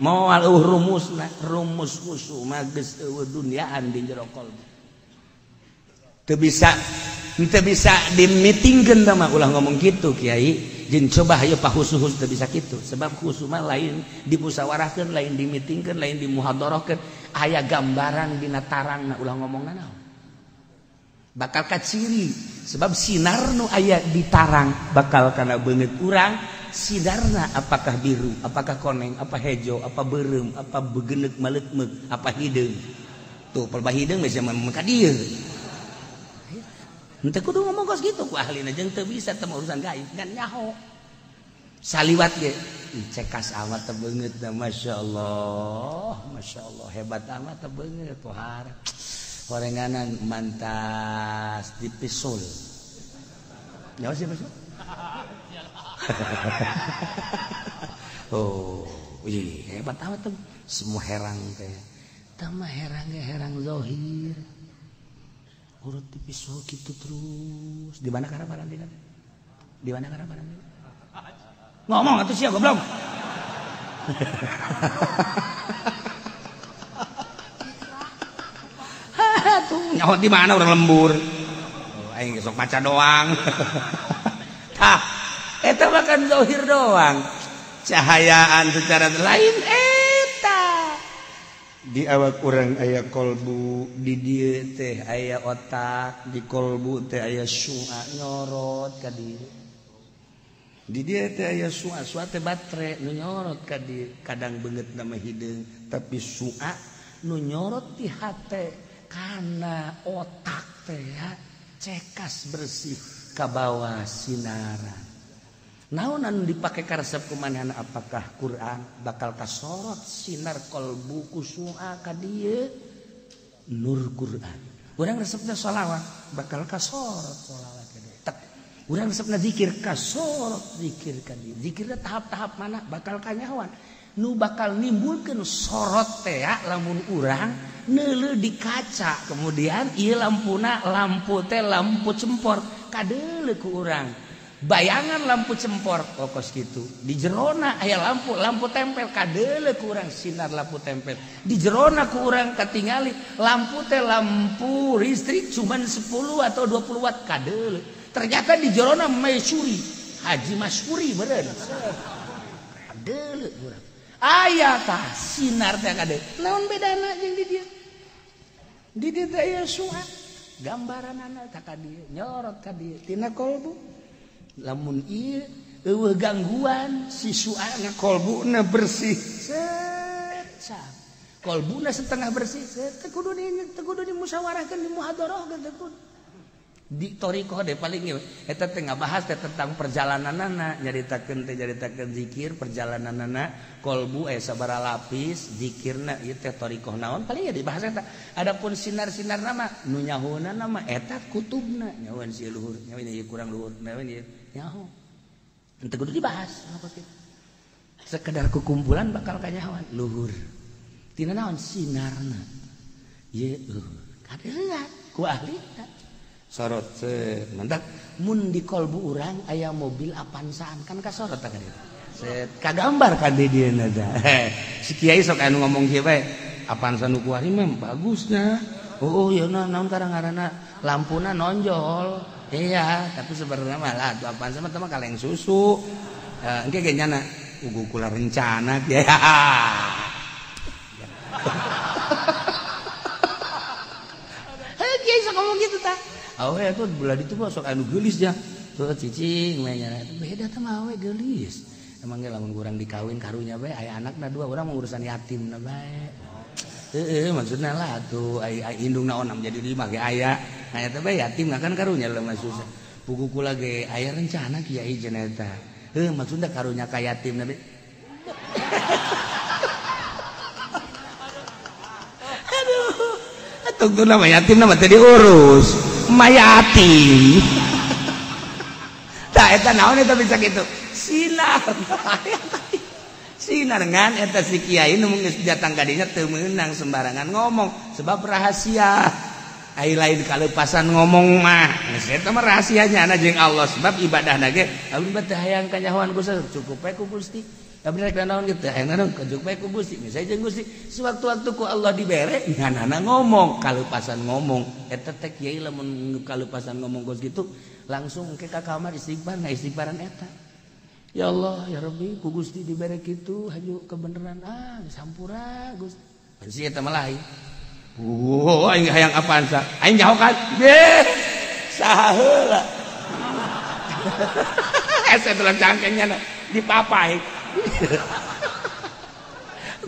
Speaker 1: Moal eueuh rumusna, rumus khusu mah geus eueuh duniaan di jero kolbu. Teu bisa teu bisa dimitingkeun tah mah ulah ngomong kitu kiai. Jeung coba hayu pahusu-husu teu bisa kitu sebab khusu mah lain dimusyawarahkeun, lain dimitingkeun, lain dimuhadharahkeun, aya gambaran dina tarangna ulah ngomongna naon. Bakal kaciri sebab sinar nu aya di tarang bakal kana beungeut urang, sinarna apakah biru, apakah koneng, apa hejo, apa beureum, apa begeneuk maleukmeuk, apa hideung. Tuh palebah hideung geus mah ka dieu. Henteu kudu ngomong kos gitu ku ahlina jeung teu bisa teu urusan gaib ngan nyaho. Saliwat ge cekas amat teu beungeut da masyaallah, masyaallah hebat amat teu beungeut pohara. Horenganan mantas dipisul. Nyaho sih maksud? Oh, ih hebat amat teu. Semua herang teh. Tah mah herang ge herang zahir. Urut dipisau gitu terus. Di mana karabaran dina? Di mana karabaran dina? Ngomong atuh sia goblok. Tuh nyaho di mana urang lembur. Oh, aing sok maca doang. Tah, eta mah kan zahir doang. Cahayaan secara lain eta. Di awak urang aya kolbu, di dieu teh aya otak, di kolbu teh aya sua nyorot ka dieu. Di dieu teh aya sua, sua teh batre nu nyorot ka dieu, kadang beungeutna mah hideung, tapi sua nu nyorot ti hate kana otak teh cekas bersih ka bawah sinaran. Naon anu dipake karesep kumanehna apakah Quran bakal kasorot sinar kolbu ku sua ka dieu nur Quran. Urang resepna sholawat bakal kasorot sholawat ka dieu. Tek. Urang resepna zikir kasorot zikir ka dieu. Zikirna tahap-tahap mana bakal kanyahoan. Nu bakal nimbulkeun sorot teh lamun urang neuleuh di kaca kemudian ieu lampuna lampu teh lampu cempor kadeuleuh ku urang. Bayangan lampu cempor kokos gitu di jerona aya lampu lampu tempel kadeuleuh ku urang sinar lampu tempel di jerona ku urang katingali lampu teh lampu listrik cuman 10 atau 20 watt kadeuleuh ternyata di jerona Masyuri Haji Masyuri meureun kadeuleuh urang aya tah sinar teh kadeuleuh naon bedana jeung di dieu teh aya sua gambaranana tah ka dieu nyorot ka dieu tina kolbu. Lamun ieu eueuh gangguan si suana kolbuna bersih set kolbuna setengah bersih set teu kudu di musyawarahkeun di muhadharahkeun teu kudu. Di thariqah deh paling eta teh ngabahas teh tentang perjalananana, nyaritakeun teh nyaritakeun zikir perjalananana, kolbu aya sabaraha lapis, zikirna ieu teh thariqah naon paling ya dibahas eta. Adapun sinar-sinar nama nu nyahoona nama eta kutubna, nyahoan si luhur, nyahoan ieu kurang luhur, nyahoan ieu nyaho. Henteu kudu dibahas kitu. Sekedar kukumpulan bakal kanyahoan luhur. Tina naon sinarna? Ieu luhur. Kadeuleuan ku ahlina. Sorot set mantak mun di kolbu urang aya mobil Avanzaan kan kasorot kan itu set kagambar kan di dieu teh si kiai sok anu ngomong kieu bae Avanza nu kuari mah bagusnya oh ieu naon karang-ngaranna lampuna nonjol iya tapi sebenarnya mah lah atuh Avanza mah teh kaleng susu engke ge nyana ugu kula rencana kiai. Heuh kiai sok ngomong kitu tah. Awe itu belah ditu mah sok anu geulis nya. Tuh cicing we nya. Beda teh mah awe geulis. Emang ge lamun urang dikawin karunya bae aya anakna dua urang mah urusan yatimna bae. Heeh maksudna lah atuh ai indungna onam jadi lima ge aya. Nah eta bae yatim kan karunya lemah susah. Pugu kula ge aya rencana kiai cenah eta. Heuh maksudna karunya ka yatimna bae. Aduh. Tungtuna mah yatimna mah teu diurus. Mayatim. Tah eta naon eta bisa kitu? Sinar. Sinar ngan eta si kiai nu geus datang ka dinya teu meunang sembarangan ngomong sebab rahasia. Ai lain kaleupasan ngomong mah. Geus eta mah rahasianya na jeung Allah sebab ibadahna ge abdi mah teu hayang kanyahoan ku cukup bae ku Gusti. Abdi rek naon kitu hayang naon cukup bae ku Gusti. Geus jeung Gusti sewaktu-waktu ku Allah dibere nganana ngomong kaleupasan ngomong eta teh kiai lamun kaleupasan ngomong geus kitu langsung ke ka kamar istighfar ngaistighfaran eta. Ya Allah ya Rabbi ku Gusti dibere kitu haju kebenaran ah geus hampura Gusti. Pan si eta mah lain. Wow, aing hayang apaan sa? Aing nyaho kan? Beh, saha heula. Hese tulang cangkengnya dipapai.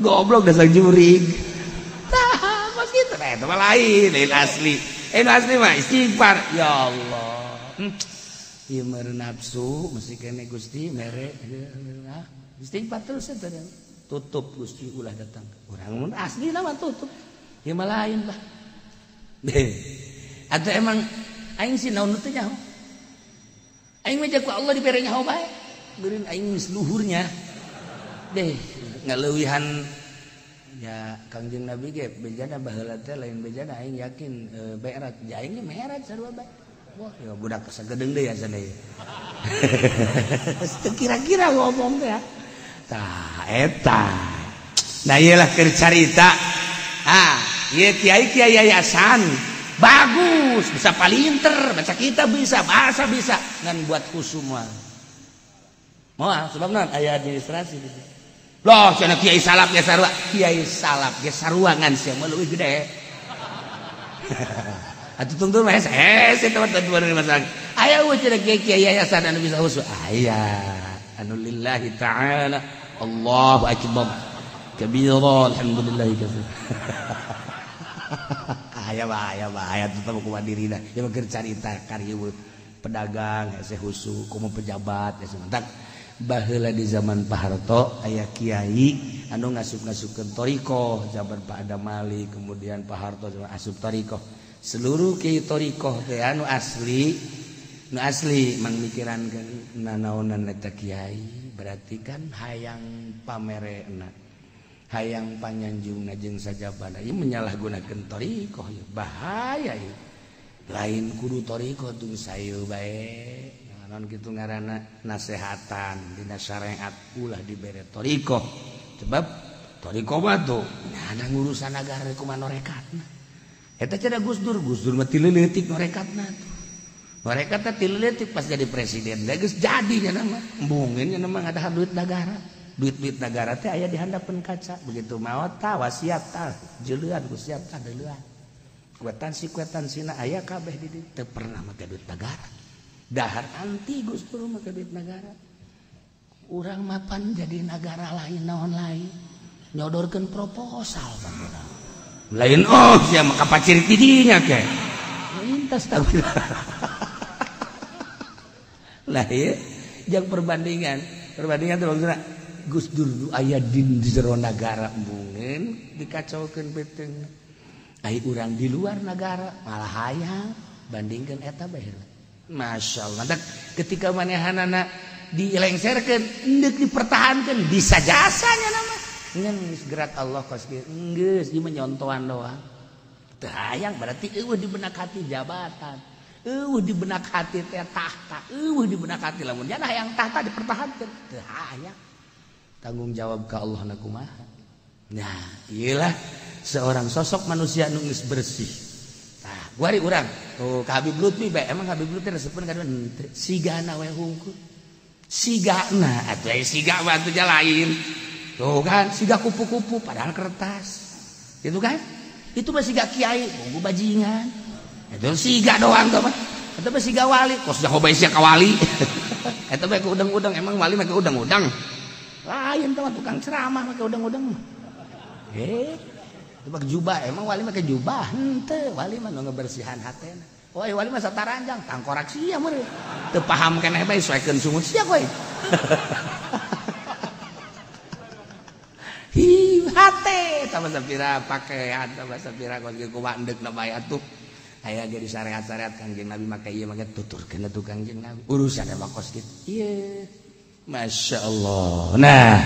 Speaker 1: Goblok dasar jurig. Tah, kos kitu teh eta mah lain, lain asli. Asli mah istighfar. Ya Allah. Ieu meureun nafsu mesti kene Gusti mere. Istighfar terus eta tutup Gusti ulah datang. Urang mun asli mah tutup. Ya mah lain lah. Atau emang aing sih naon teh nyaho. Aing mah ku Allah dibere nyaho bae. Beureun aing geus luhurnya. Deh, ngaleuwihan ya Kangjeng Nabi ge bejana baheula teh lain bejana aing yakin berat. Ja aing ge merat sarua bae. Wah, ya budak sagedeung deui asa deui. Kira-kira ngomong teh ya. Tah eta. Nah ieu lah keur carita. Ah, ieu kiai-kiai yayasan bagus, bisa palinter, baca kitab bisa, bahasa bisa, ngan buat khusus moal. Moal sebab naon aya administrasi gitu. Loh, cenah kiai salaf ge sarua, kiai salaf ge sarua ngan sia mah leuwih gede. Atuh tungtung mah hese eta mah teu masalah. Aya eueuh cenah kiai yayasan anu bisa khusus. Aya, anu lillahi ta'ala. Allahu akbar. Kabira alhamdulillah katsir. Aya bahaya bahaya tetep kumaha dirina. Ya mah keur carita kariweuh pedagang hese husu komo pejabat hese mantak. Baheula di zaman Pak Harto aya kiai anu ngasup-ngasupkeun thariqah zaman Pak Adam Malik kemudian Pak Harto asup thariqah. Seluruh kiai thariqah teh anu asli nu asli mangmikirankeun nanaonan eta kiai berarti kan hayang pamerena. Hayang panyanjungna jeung sajabana ieu menyalahgunakeun thariqah ieu bahaya ieu lain kudu thariqah tung saeu bae naon kitu ngaranna nasehatan dina syariat ulah dibere thariqah sebab thariqah mah tuh nyana ngurusan nagara kumaha norekatna eta cenah Gus Dur Gus Dur mah ti leutik norekatna tuh norekatna ti leutik pas jadi presiden geus jadi nya mah embungeun nya mah ngadahar duit nagara. Duit-duit negara teh aya di handapeun kaca begitu maot tah wasiat tah jeulean ku siap tah deuleuan kuetansi-kuetansina aya kabeh di dieu teu pernah make duit negara dahar anti Gus Dur make duit negara urang mapan jadi negara lain naon lain nyodorkeun proposal bang urang lain oh sia mah kapaciri ti dinya ke lintas tah. Lah ieu jang perbandingan. Perbandingan teh maksudna Gus Dur nu aya di jero nagara embungeun dikacaukeun beuteung. Ai urang di luar nagara malah hayang bandingkeun eta bae. Masya Allah. Ketika manehanana dilengserkeun, endek dipertahankeun bisa jasanya nama. Ngan geus gerak Allah kos kieu. Geus ieu mah nyontohan doang. Teu hayang berarti eueuh di benak hati jabatan. Eueuh di benak hati teh tahta. Eueuh di benak hati lamun jana hayang tahta dipertahankeun. Teu hayang. Tanggung jawab ka Allah na kumaha. Nah, iyalah seorang sosok manusia nu geus bersih. Tah, guari urang. Tuh ka Habib Lutfi bae, emang Habib Lutfi resepeun ka henteu. Sigana we hungkul. Sigana atuh aya siga mah atuh lain. Tuh kan, siga kupu-kupu padahal kertas. Gitu kan? Itu mah siga kiai, bungku bajingan. Itu siga doang tuh mah. Eta mah siga wali, kos jago bae sia ka wali. Eta mah ke udang-udang, emang wali mah ke udang-udang. Lain tuh mah tukang ceramah mah ke udang-udang. Itu mah jubah, emang wali mah ke jubah? Henteu, wali mah nu ngebersihan hatena. Oh, wali mah sataranjang, tangkorak sia meureun. Teu paham keneh bae soekeun sungut sia kowe. Hi, hate tambah sapira pakaian, tambah sapira kos kieu kumaha endekna bae atuh. Aya ge di syariat-syariat Kangjeng Nabi make ieu make tuturkeun atuh Kangjeng Nabi. Urusan mah kos kitu. Ieu. Masya Allah.
Speaker 2: Nah,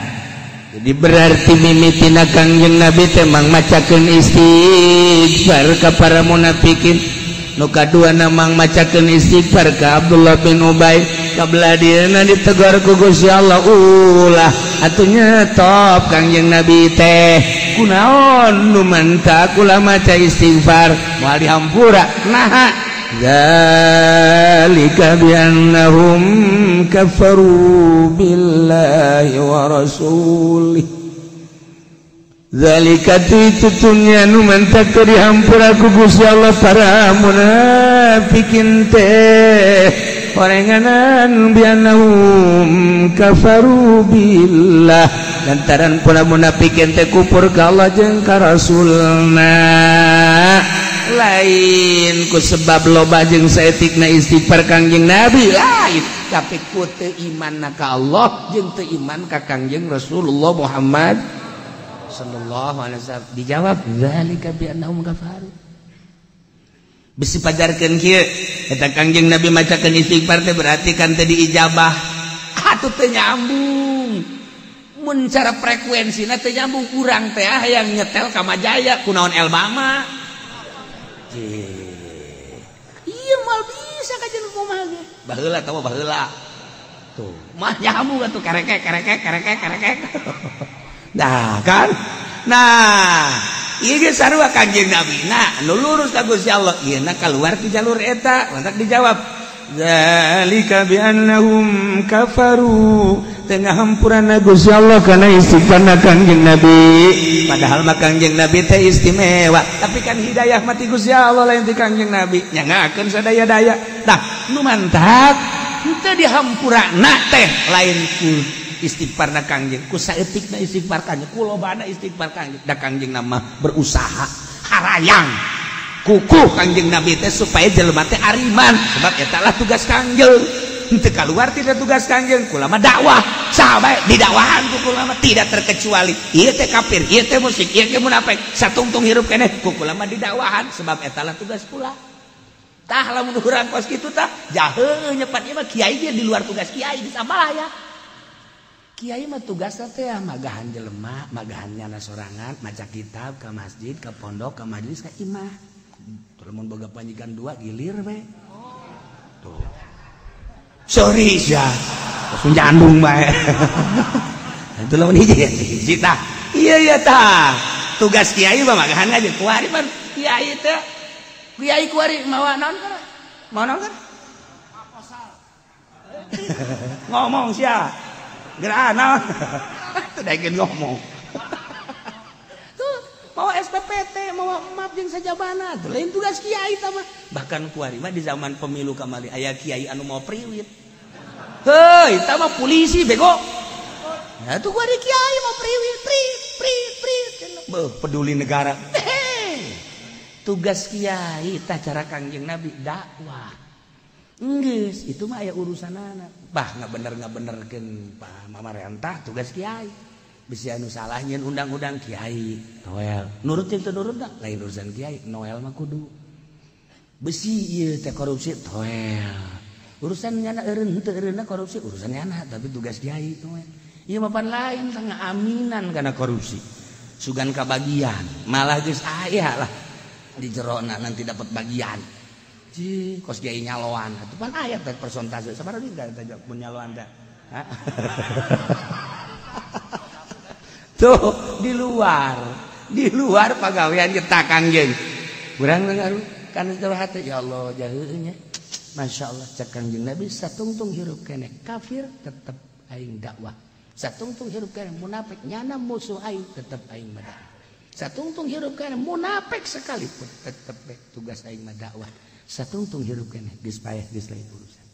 Speaker 2: jadi berarti mimitina Kangjeng Nabi teh mang macakeun istighfar ka para munafikin. Nu kaduana mang macakeun istighfar ka Abdullah bin Ubay. Kabelah dieuna ditegur ku Gusti Allah, ulah atuh nyetop Kangjeng Nabi teh. Kunaon nu menta kula maca istighfar moal dihampura. Naha zalika bi annahum kafaru billahi wa rasulih. Zalika tutunya nu menta teu dihampura ku Gusti Allah para munafikin teh orenganan bi annahum kafaru billah, lantaran para munafikin teh kufur ka Allah jeung ka Rasulna. Lain ku sebab loba jeung saeutikna istighfar Kangjeng Nabi lain, tapi ku teu iman ka Allah jeung teu iman ka Kangjeng Rasulullah Muhammad sallallahu alaihi wasallam. Dijawab zalika bi annahum kafaru. Bisi pajarkeun kieu eta Kangjeng Nabi macakeun istighfar teh berarti kan teu diijabah. Atuh teu nyambung. Mun cara frekuensina teu nyambung, urang teh hayang nyetel ka Majaya kunaon Elmama. Iya mal bisa kajian kumaha ge.
Speaker 1: Baheula tawa baheula. Tuh, mah nyambung atuh karekek karekek karekek karekek. Nah, kan? Nah, ieu ge sarua Kangjeng Nabi. Nah, nu lurus ka Gusti Allah, ieu na kaluar ti jalur eta, mantak dijawab.
Speaker 2: Zalika bi annahum kafaru. Tengah hampurana Gusti Allah kana istighfarna Kangjeng Nabi.
Speaker 1: Padahal mah Kangjeng Nabi teh istimewa, tapi kan hidayah mati Gusti Allah lain ti Kangjeng Nabi. Nyangakeun sadaya-daya. Tah, nu mantak henteu dihampurana teh lain ku istighfarna Kangjeng, ku saeutikna istighfar Kangjeng, ku lobana istighfar Kangjeng. Da Kangjeng nama berusaha harayang kukuh Kangjeng Nabi teh supaya jelema teh ariman, sebab eta lah tugas Kangjeng. Henteu kaluar tidak tugas Kangjeng, kula mah dakwah, saha bae didakwahan ku kula mah tidak terkecuali. Ieu teh kafir, ieu teh musyrik, ieu teh munafik, satungtung hirup keneh ku kula mah didakwahan sebab eta lah tugas kula. Tah lamun urang kos kitu tah jaheuh nyepat ieu mah kiai ge di luar tugas kiai geus abalaya. Kiai mah tugasna teh magahan jelema, magahan nyana sorangan, maca kitab ka masjid, ka pondok, ka majelis, ka imah. Lamun boga panjikan dua gilir we. Tuh. Sorry ya. Langsung jandung bae. Itu lamun hiji hiji tah. Iya iya tah. Tugas kiai mah magahan aja. Kuari pan kiai teh. Kiai kuari mawa naon kana? Mawa naon kana? Ngomong sia. Gerak naon? Teu daekeun ngomong. Tuh, mawa SPPT, mawa map jeung sajabana. Tuh lain tugas kiai tah mah. Bahkan kuari mah di zaman pemilu kamari aya kiai anu mau priwit. Heuy, tah mah polisi bego. Nah, tuh kuari kiai mau priwit, pri pri pri. Beuh, peduli negara. Heh. Tugas kiai tah cara Kangjeng Nabi dakwah. Geus, itu mah aya urusanana. Bah ngabener-ngabenerkeun pamarentah tugas kiai. Bisi anu salah nyeun undang-undang kiai. Noel, nurut teu nurut da lain urusan kiai, Noel mah kudu. Besi ieu teh korupsi toel. Urusan nyana eureun henteu eureunna korupsi urusan nyana tapi tugas kiai toel. Ieu mah pan lain tengah aminan kana korupsi. Sugan kabagian, malah geus aya lah di jerona nanti dapat bagian. Ji, kos kiai nyaloan atuh pan aya teh persentase sabaraha duit teh mun nyaloan teh. Tuh di luar pagawean kita Kangjeng. Urang ngaruh kan itu hati ya Allah jaheunya. Masya Allah cek Kangjeng Nabi satungtung hirup keneh kafir tetep aing dakwah. Satungtung hirup keneh munafik nyana musuh aing tetep aing madakwah. Satungtung hirup keneh munafik sekalipun tetep tugas aing madakwah. Satungtung hirup keneh geus paeh geus lain urusan.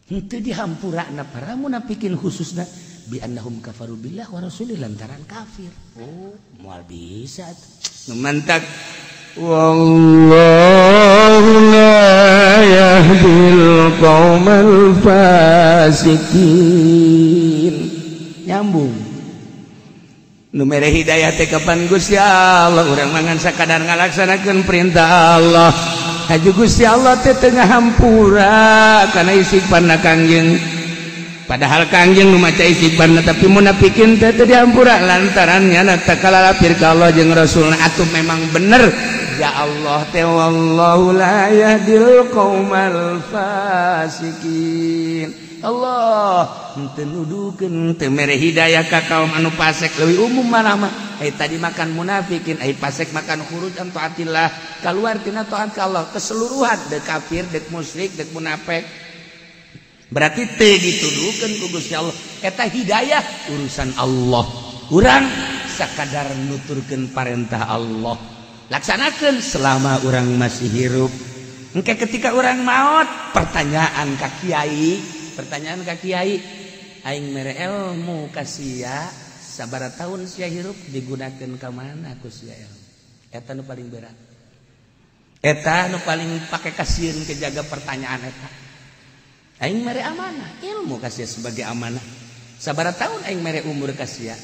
Speaker 1: Henteu dihampurana para munafikin khususna bi annahum kafaru billah wa rasulih lantaran kafir. Oh, moal bisa nu mantak
Speaker 2: wallahu la yahdil qaumal fasikin.
Speaker 1: Nyambung nu mere hidayah teh kapan Gusti Allah urang mangan sakadar ngalaksanakeun perintah Allah. Haji Gusti Allah teh teu ngahampura kana istighfarna Kangjeng. Padahal Kangjeng nu maca istighfarna tapi munafikin teh teu dihampura lantaran nyana teh kalalapir ka Allah jeung Rasulna atuh memang bener ya Allah teh wallahu la yahdil qaumal fasikin. Allah henteu nuduhkeun teu mere hidayah ka kaum anu fasik leuwih umum malah mah ai tadi makan munafikin ai fasik makan khuruj an taatillah kaluar tina taat ka Allah keseluruhan deuk kafir deuk musyrik deuk munafik berarti teu dituduhkeun ku Gusti Allah eta hidayah urusan Allah urang sakadar nuturkeun parentah Allah laksanakeun selama urang masih hirup engke ketika urang maot pertanyaan ka kiai pertanyaan ka kiai aing mere ilmu ka sia sabaraha tahun sia hirup digunakeun ka mana ku sia ilmu eta nu paling berat eta nu paling pake kasieun kejaga pertanyaan eta aing mere amanah ilmu ka sia sebagai amanah sabaraha tahun aing mere umur ka sia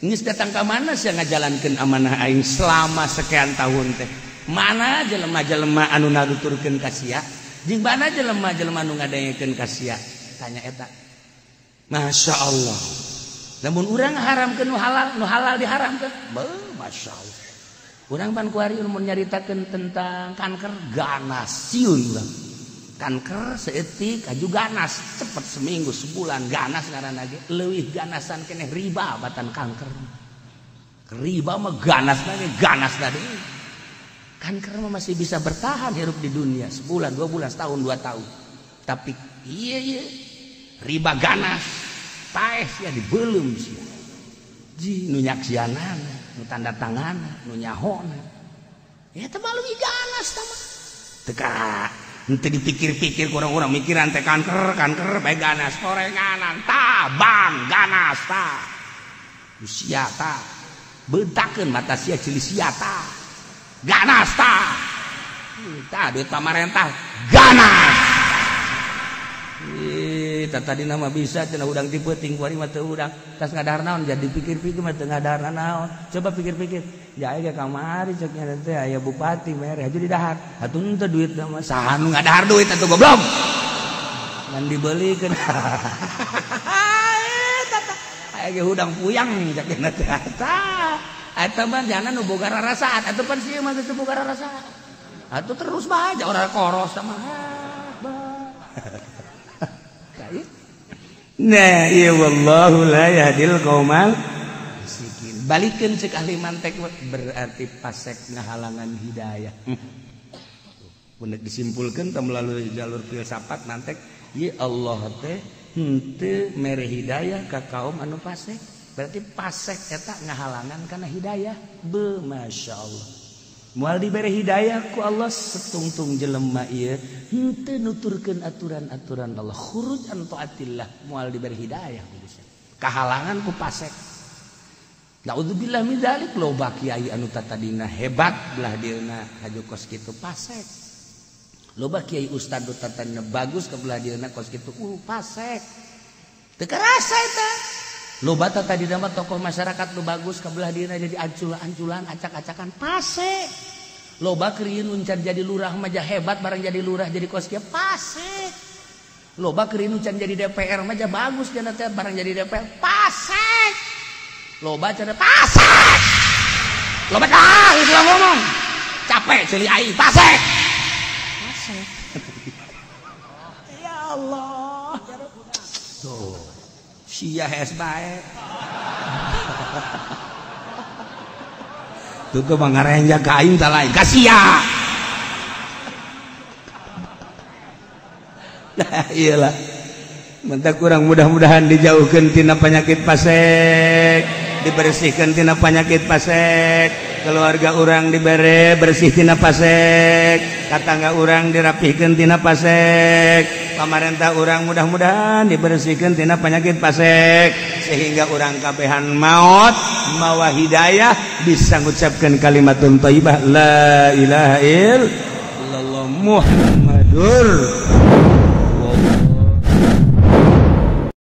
Speaker 1: geus datang ka mana sia ngajalankeun amanah aing selama sekian tahun teh mana jelema-jelema anu naruturkeun ka sia jeung mana jelema-jelema anu ngadengekeun ka sia tanya eta. Masya Allah. Namun urang haramkeun nu halal, nu halal diharamkeun. Beuh, Masya Allah. Urang pan kuari mun nyaritakeun tentang kanker ganas sieun urang. Kanker seeutik aju ganas, cepet seminggu sebulan ganas ngaranna ge. Leuwih ganasan keneh riba batan kanker. Riba mah ganas lagi, ganas tadi. Kanker mah masih bisa bertahan hirup di dunia sebulan, 2 bulan, setahun, 2 tahun. Tapi iya iya riba ganas paeh sia dibelum sia ji nu nyaksianana nu tanda tangana nu nyahona ya teh mah leuwih ganas tah mah teu ka henteu dipikir-pikir ku urang-urang mikiran teh kanker kanker bae ganas horenganan tah bang ganas tah sia tah beutakeun mata sia ceuli sia tah ganas tah tah duit pamarentah ganas. Tadi nama bisa cenah udang ti peuting kuari mah teu udang tas ngadahar naon jadi pikir-pikir mah teu ngadahar naon coba pikir-pikir ya aya kamari cek nya teh aya bupati mere aju didahar atuh henteu duit mah saha nu ngadahar duit atuh goblok ngan dibeulikeun aya ge hudang puyang cek nya teh tah eta mah jana nu boga rarasaan atuh pan sieun mah geus boga rarasaan atuh terus bae urang koros mah. Nah, iya wallahu la yahdil qaumal fasikin. Balikeun ceuk ahli mantek berarti pasek ngahalangan hidayah. Mun disimpulkeun teh melalui jalur filsafat mantek, ye Allah teh henteu mere hidayah ka kaum anu pasek. Berarti pasek eta ngahalangan kana hidayah. Be masyaallah. Moal dibere hidayah ku Allah setungtung jelema ieu henteu nuturkeun aturan-aturan Allah khuruj an taatillah moal dibere hidayah ku Gusti. Kahalangan ku pasek. Naudzubillah min dzalik loba kiai anu tatadina hebat belah dieuna haju kos kitu pasek. Loba kiai ustad nu tatana bagus ka belah dieuna kos kitu pasek. Teu karasa eta. Loba tadi mah tokoh masyarakat nu bagus ka belah dieuna jadi ancul-anculan acak-acakan pasek. Loba keur uncan jadi lurah mah hebat barang jadi lurah jadi kos kieu pasek. Loba keur uncan jadi DPR mah bagus cenah teh barang jadi DPR pasek. Loba cenah pasek. Loba tah geus ngomong. Capek ceuli aing pasek. Pasek. Ya Allah. Tuh. Sia hes bae. Tuh tuh mah ngarenja ka aing tah lain ka sia. Nah, iyalah. Mentah kurang mudah-mudahan dijauhkan tina penyakit pasek, dibersihkan tina penyakit pasek, keluarga urang dibere bersih tina pasek, tatangga urang dirapihkeun tina pasek, pamarentah urang mudah-mudahan dibersihkan tina penyakit pasek, sehingga urang kabehan maut mawa hidayah bisa ngucapkeun kalimatun thayyibah la ilaha illallah Muhammadur.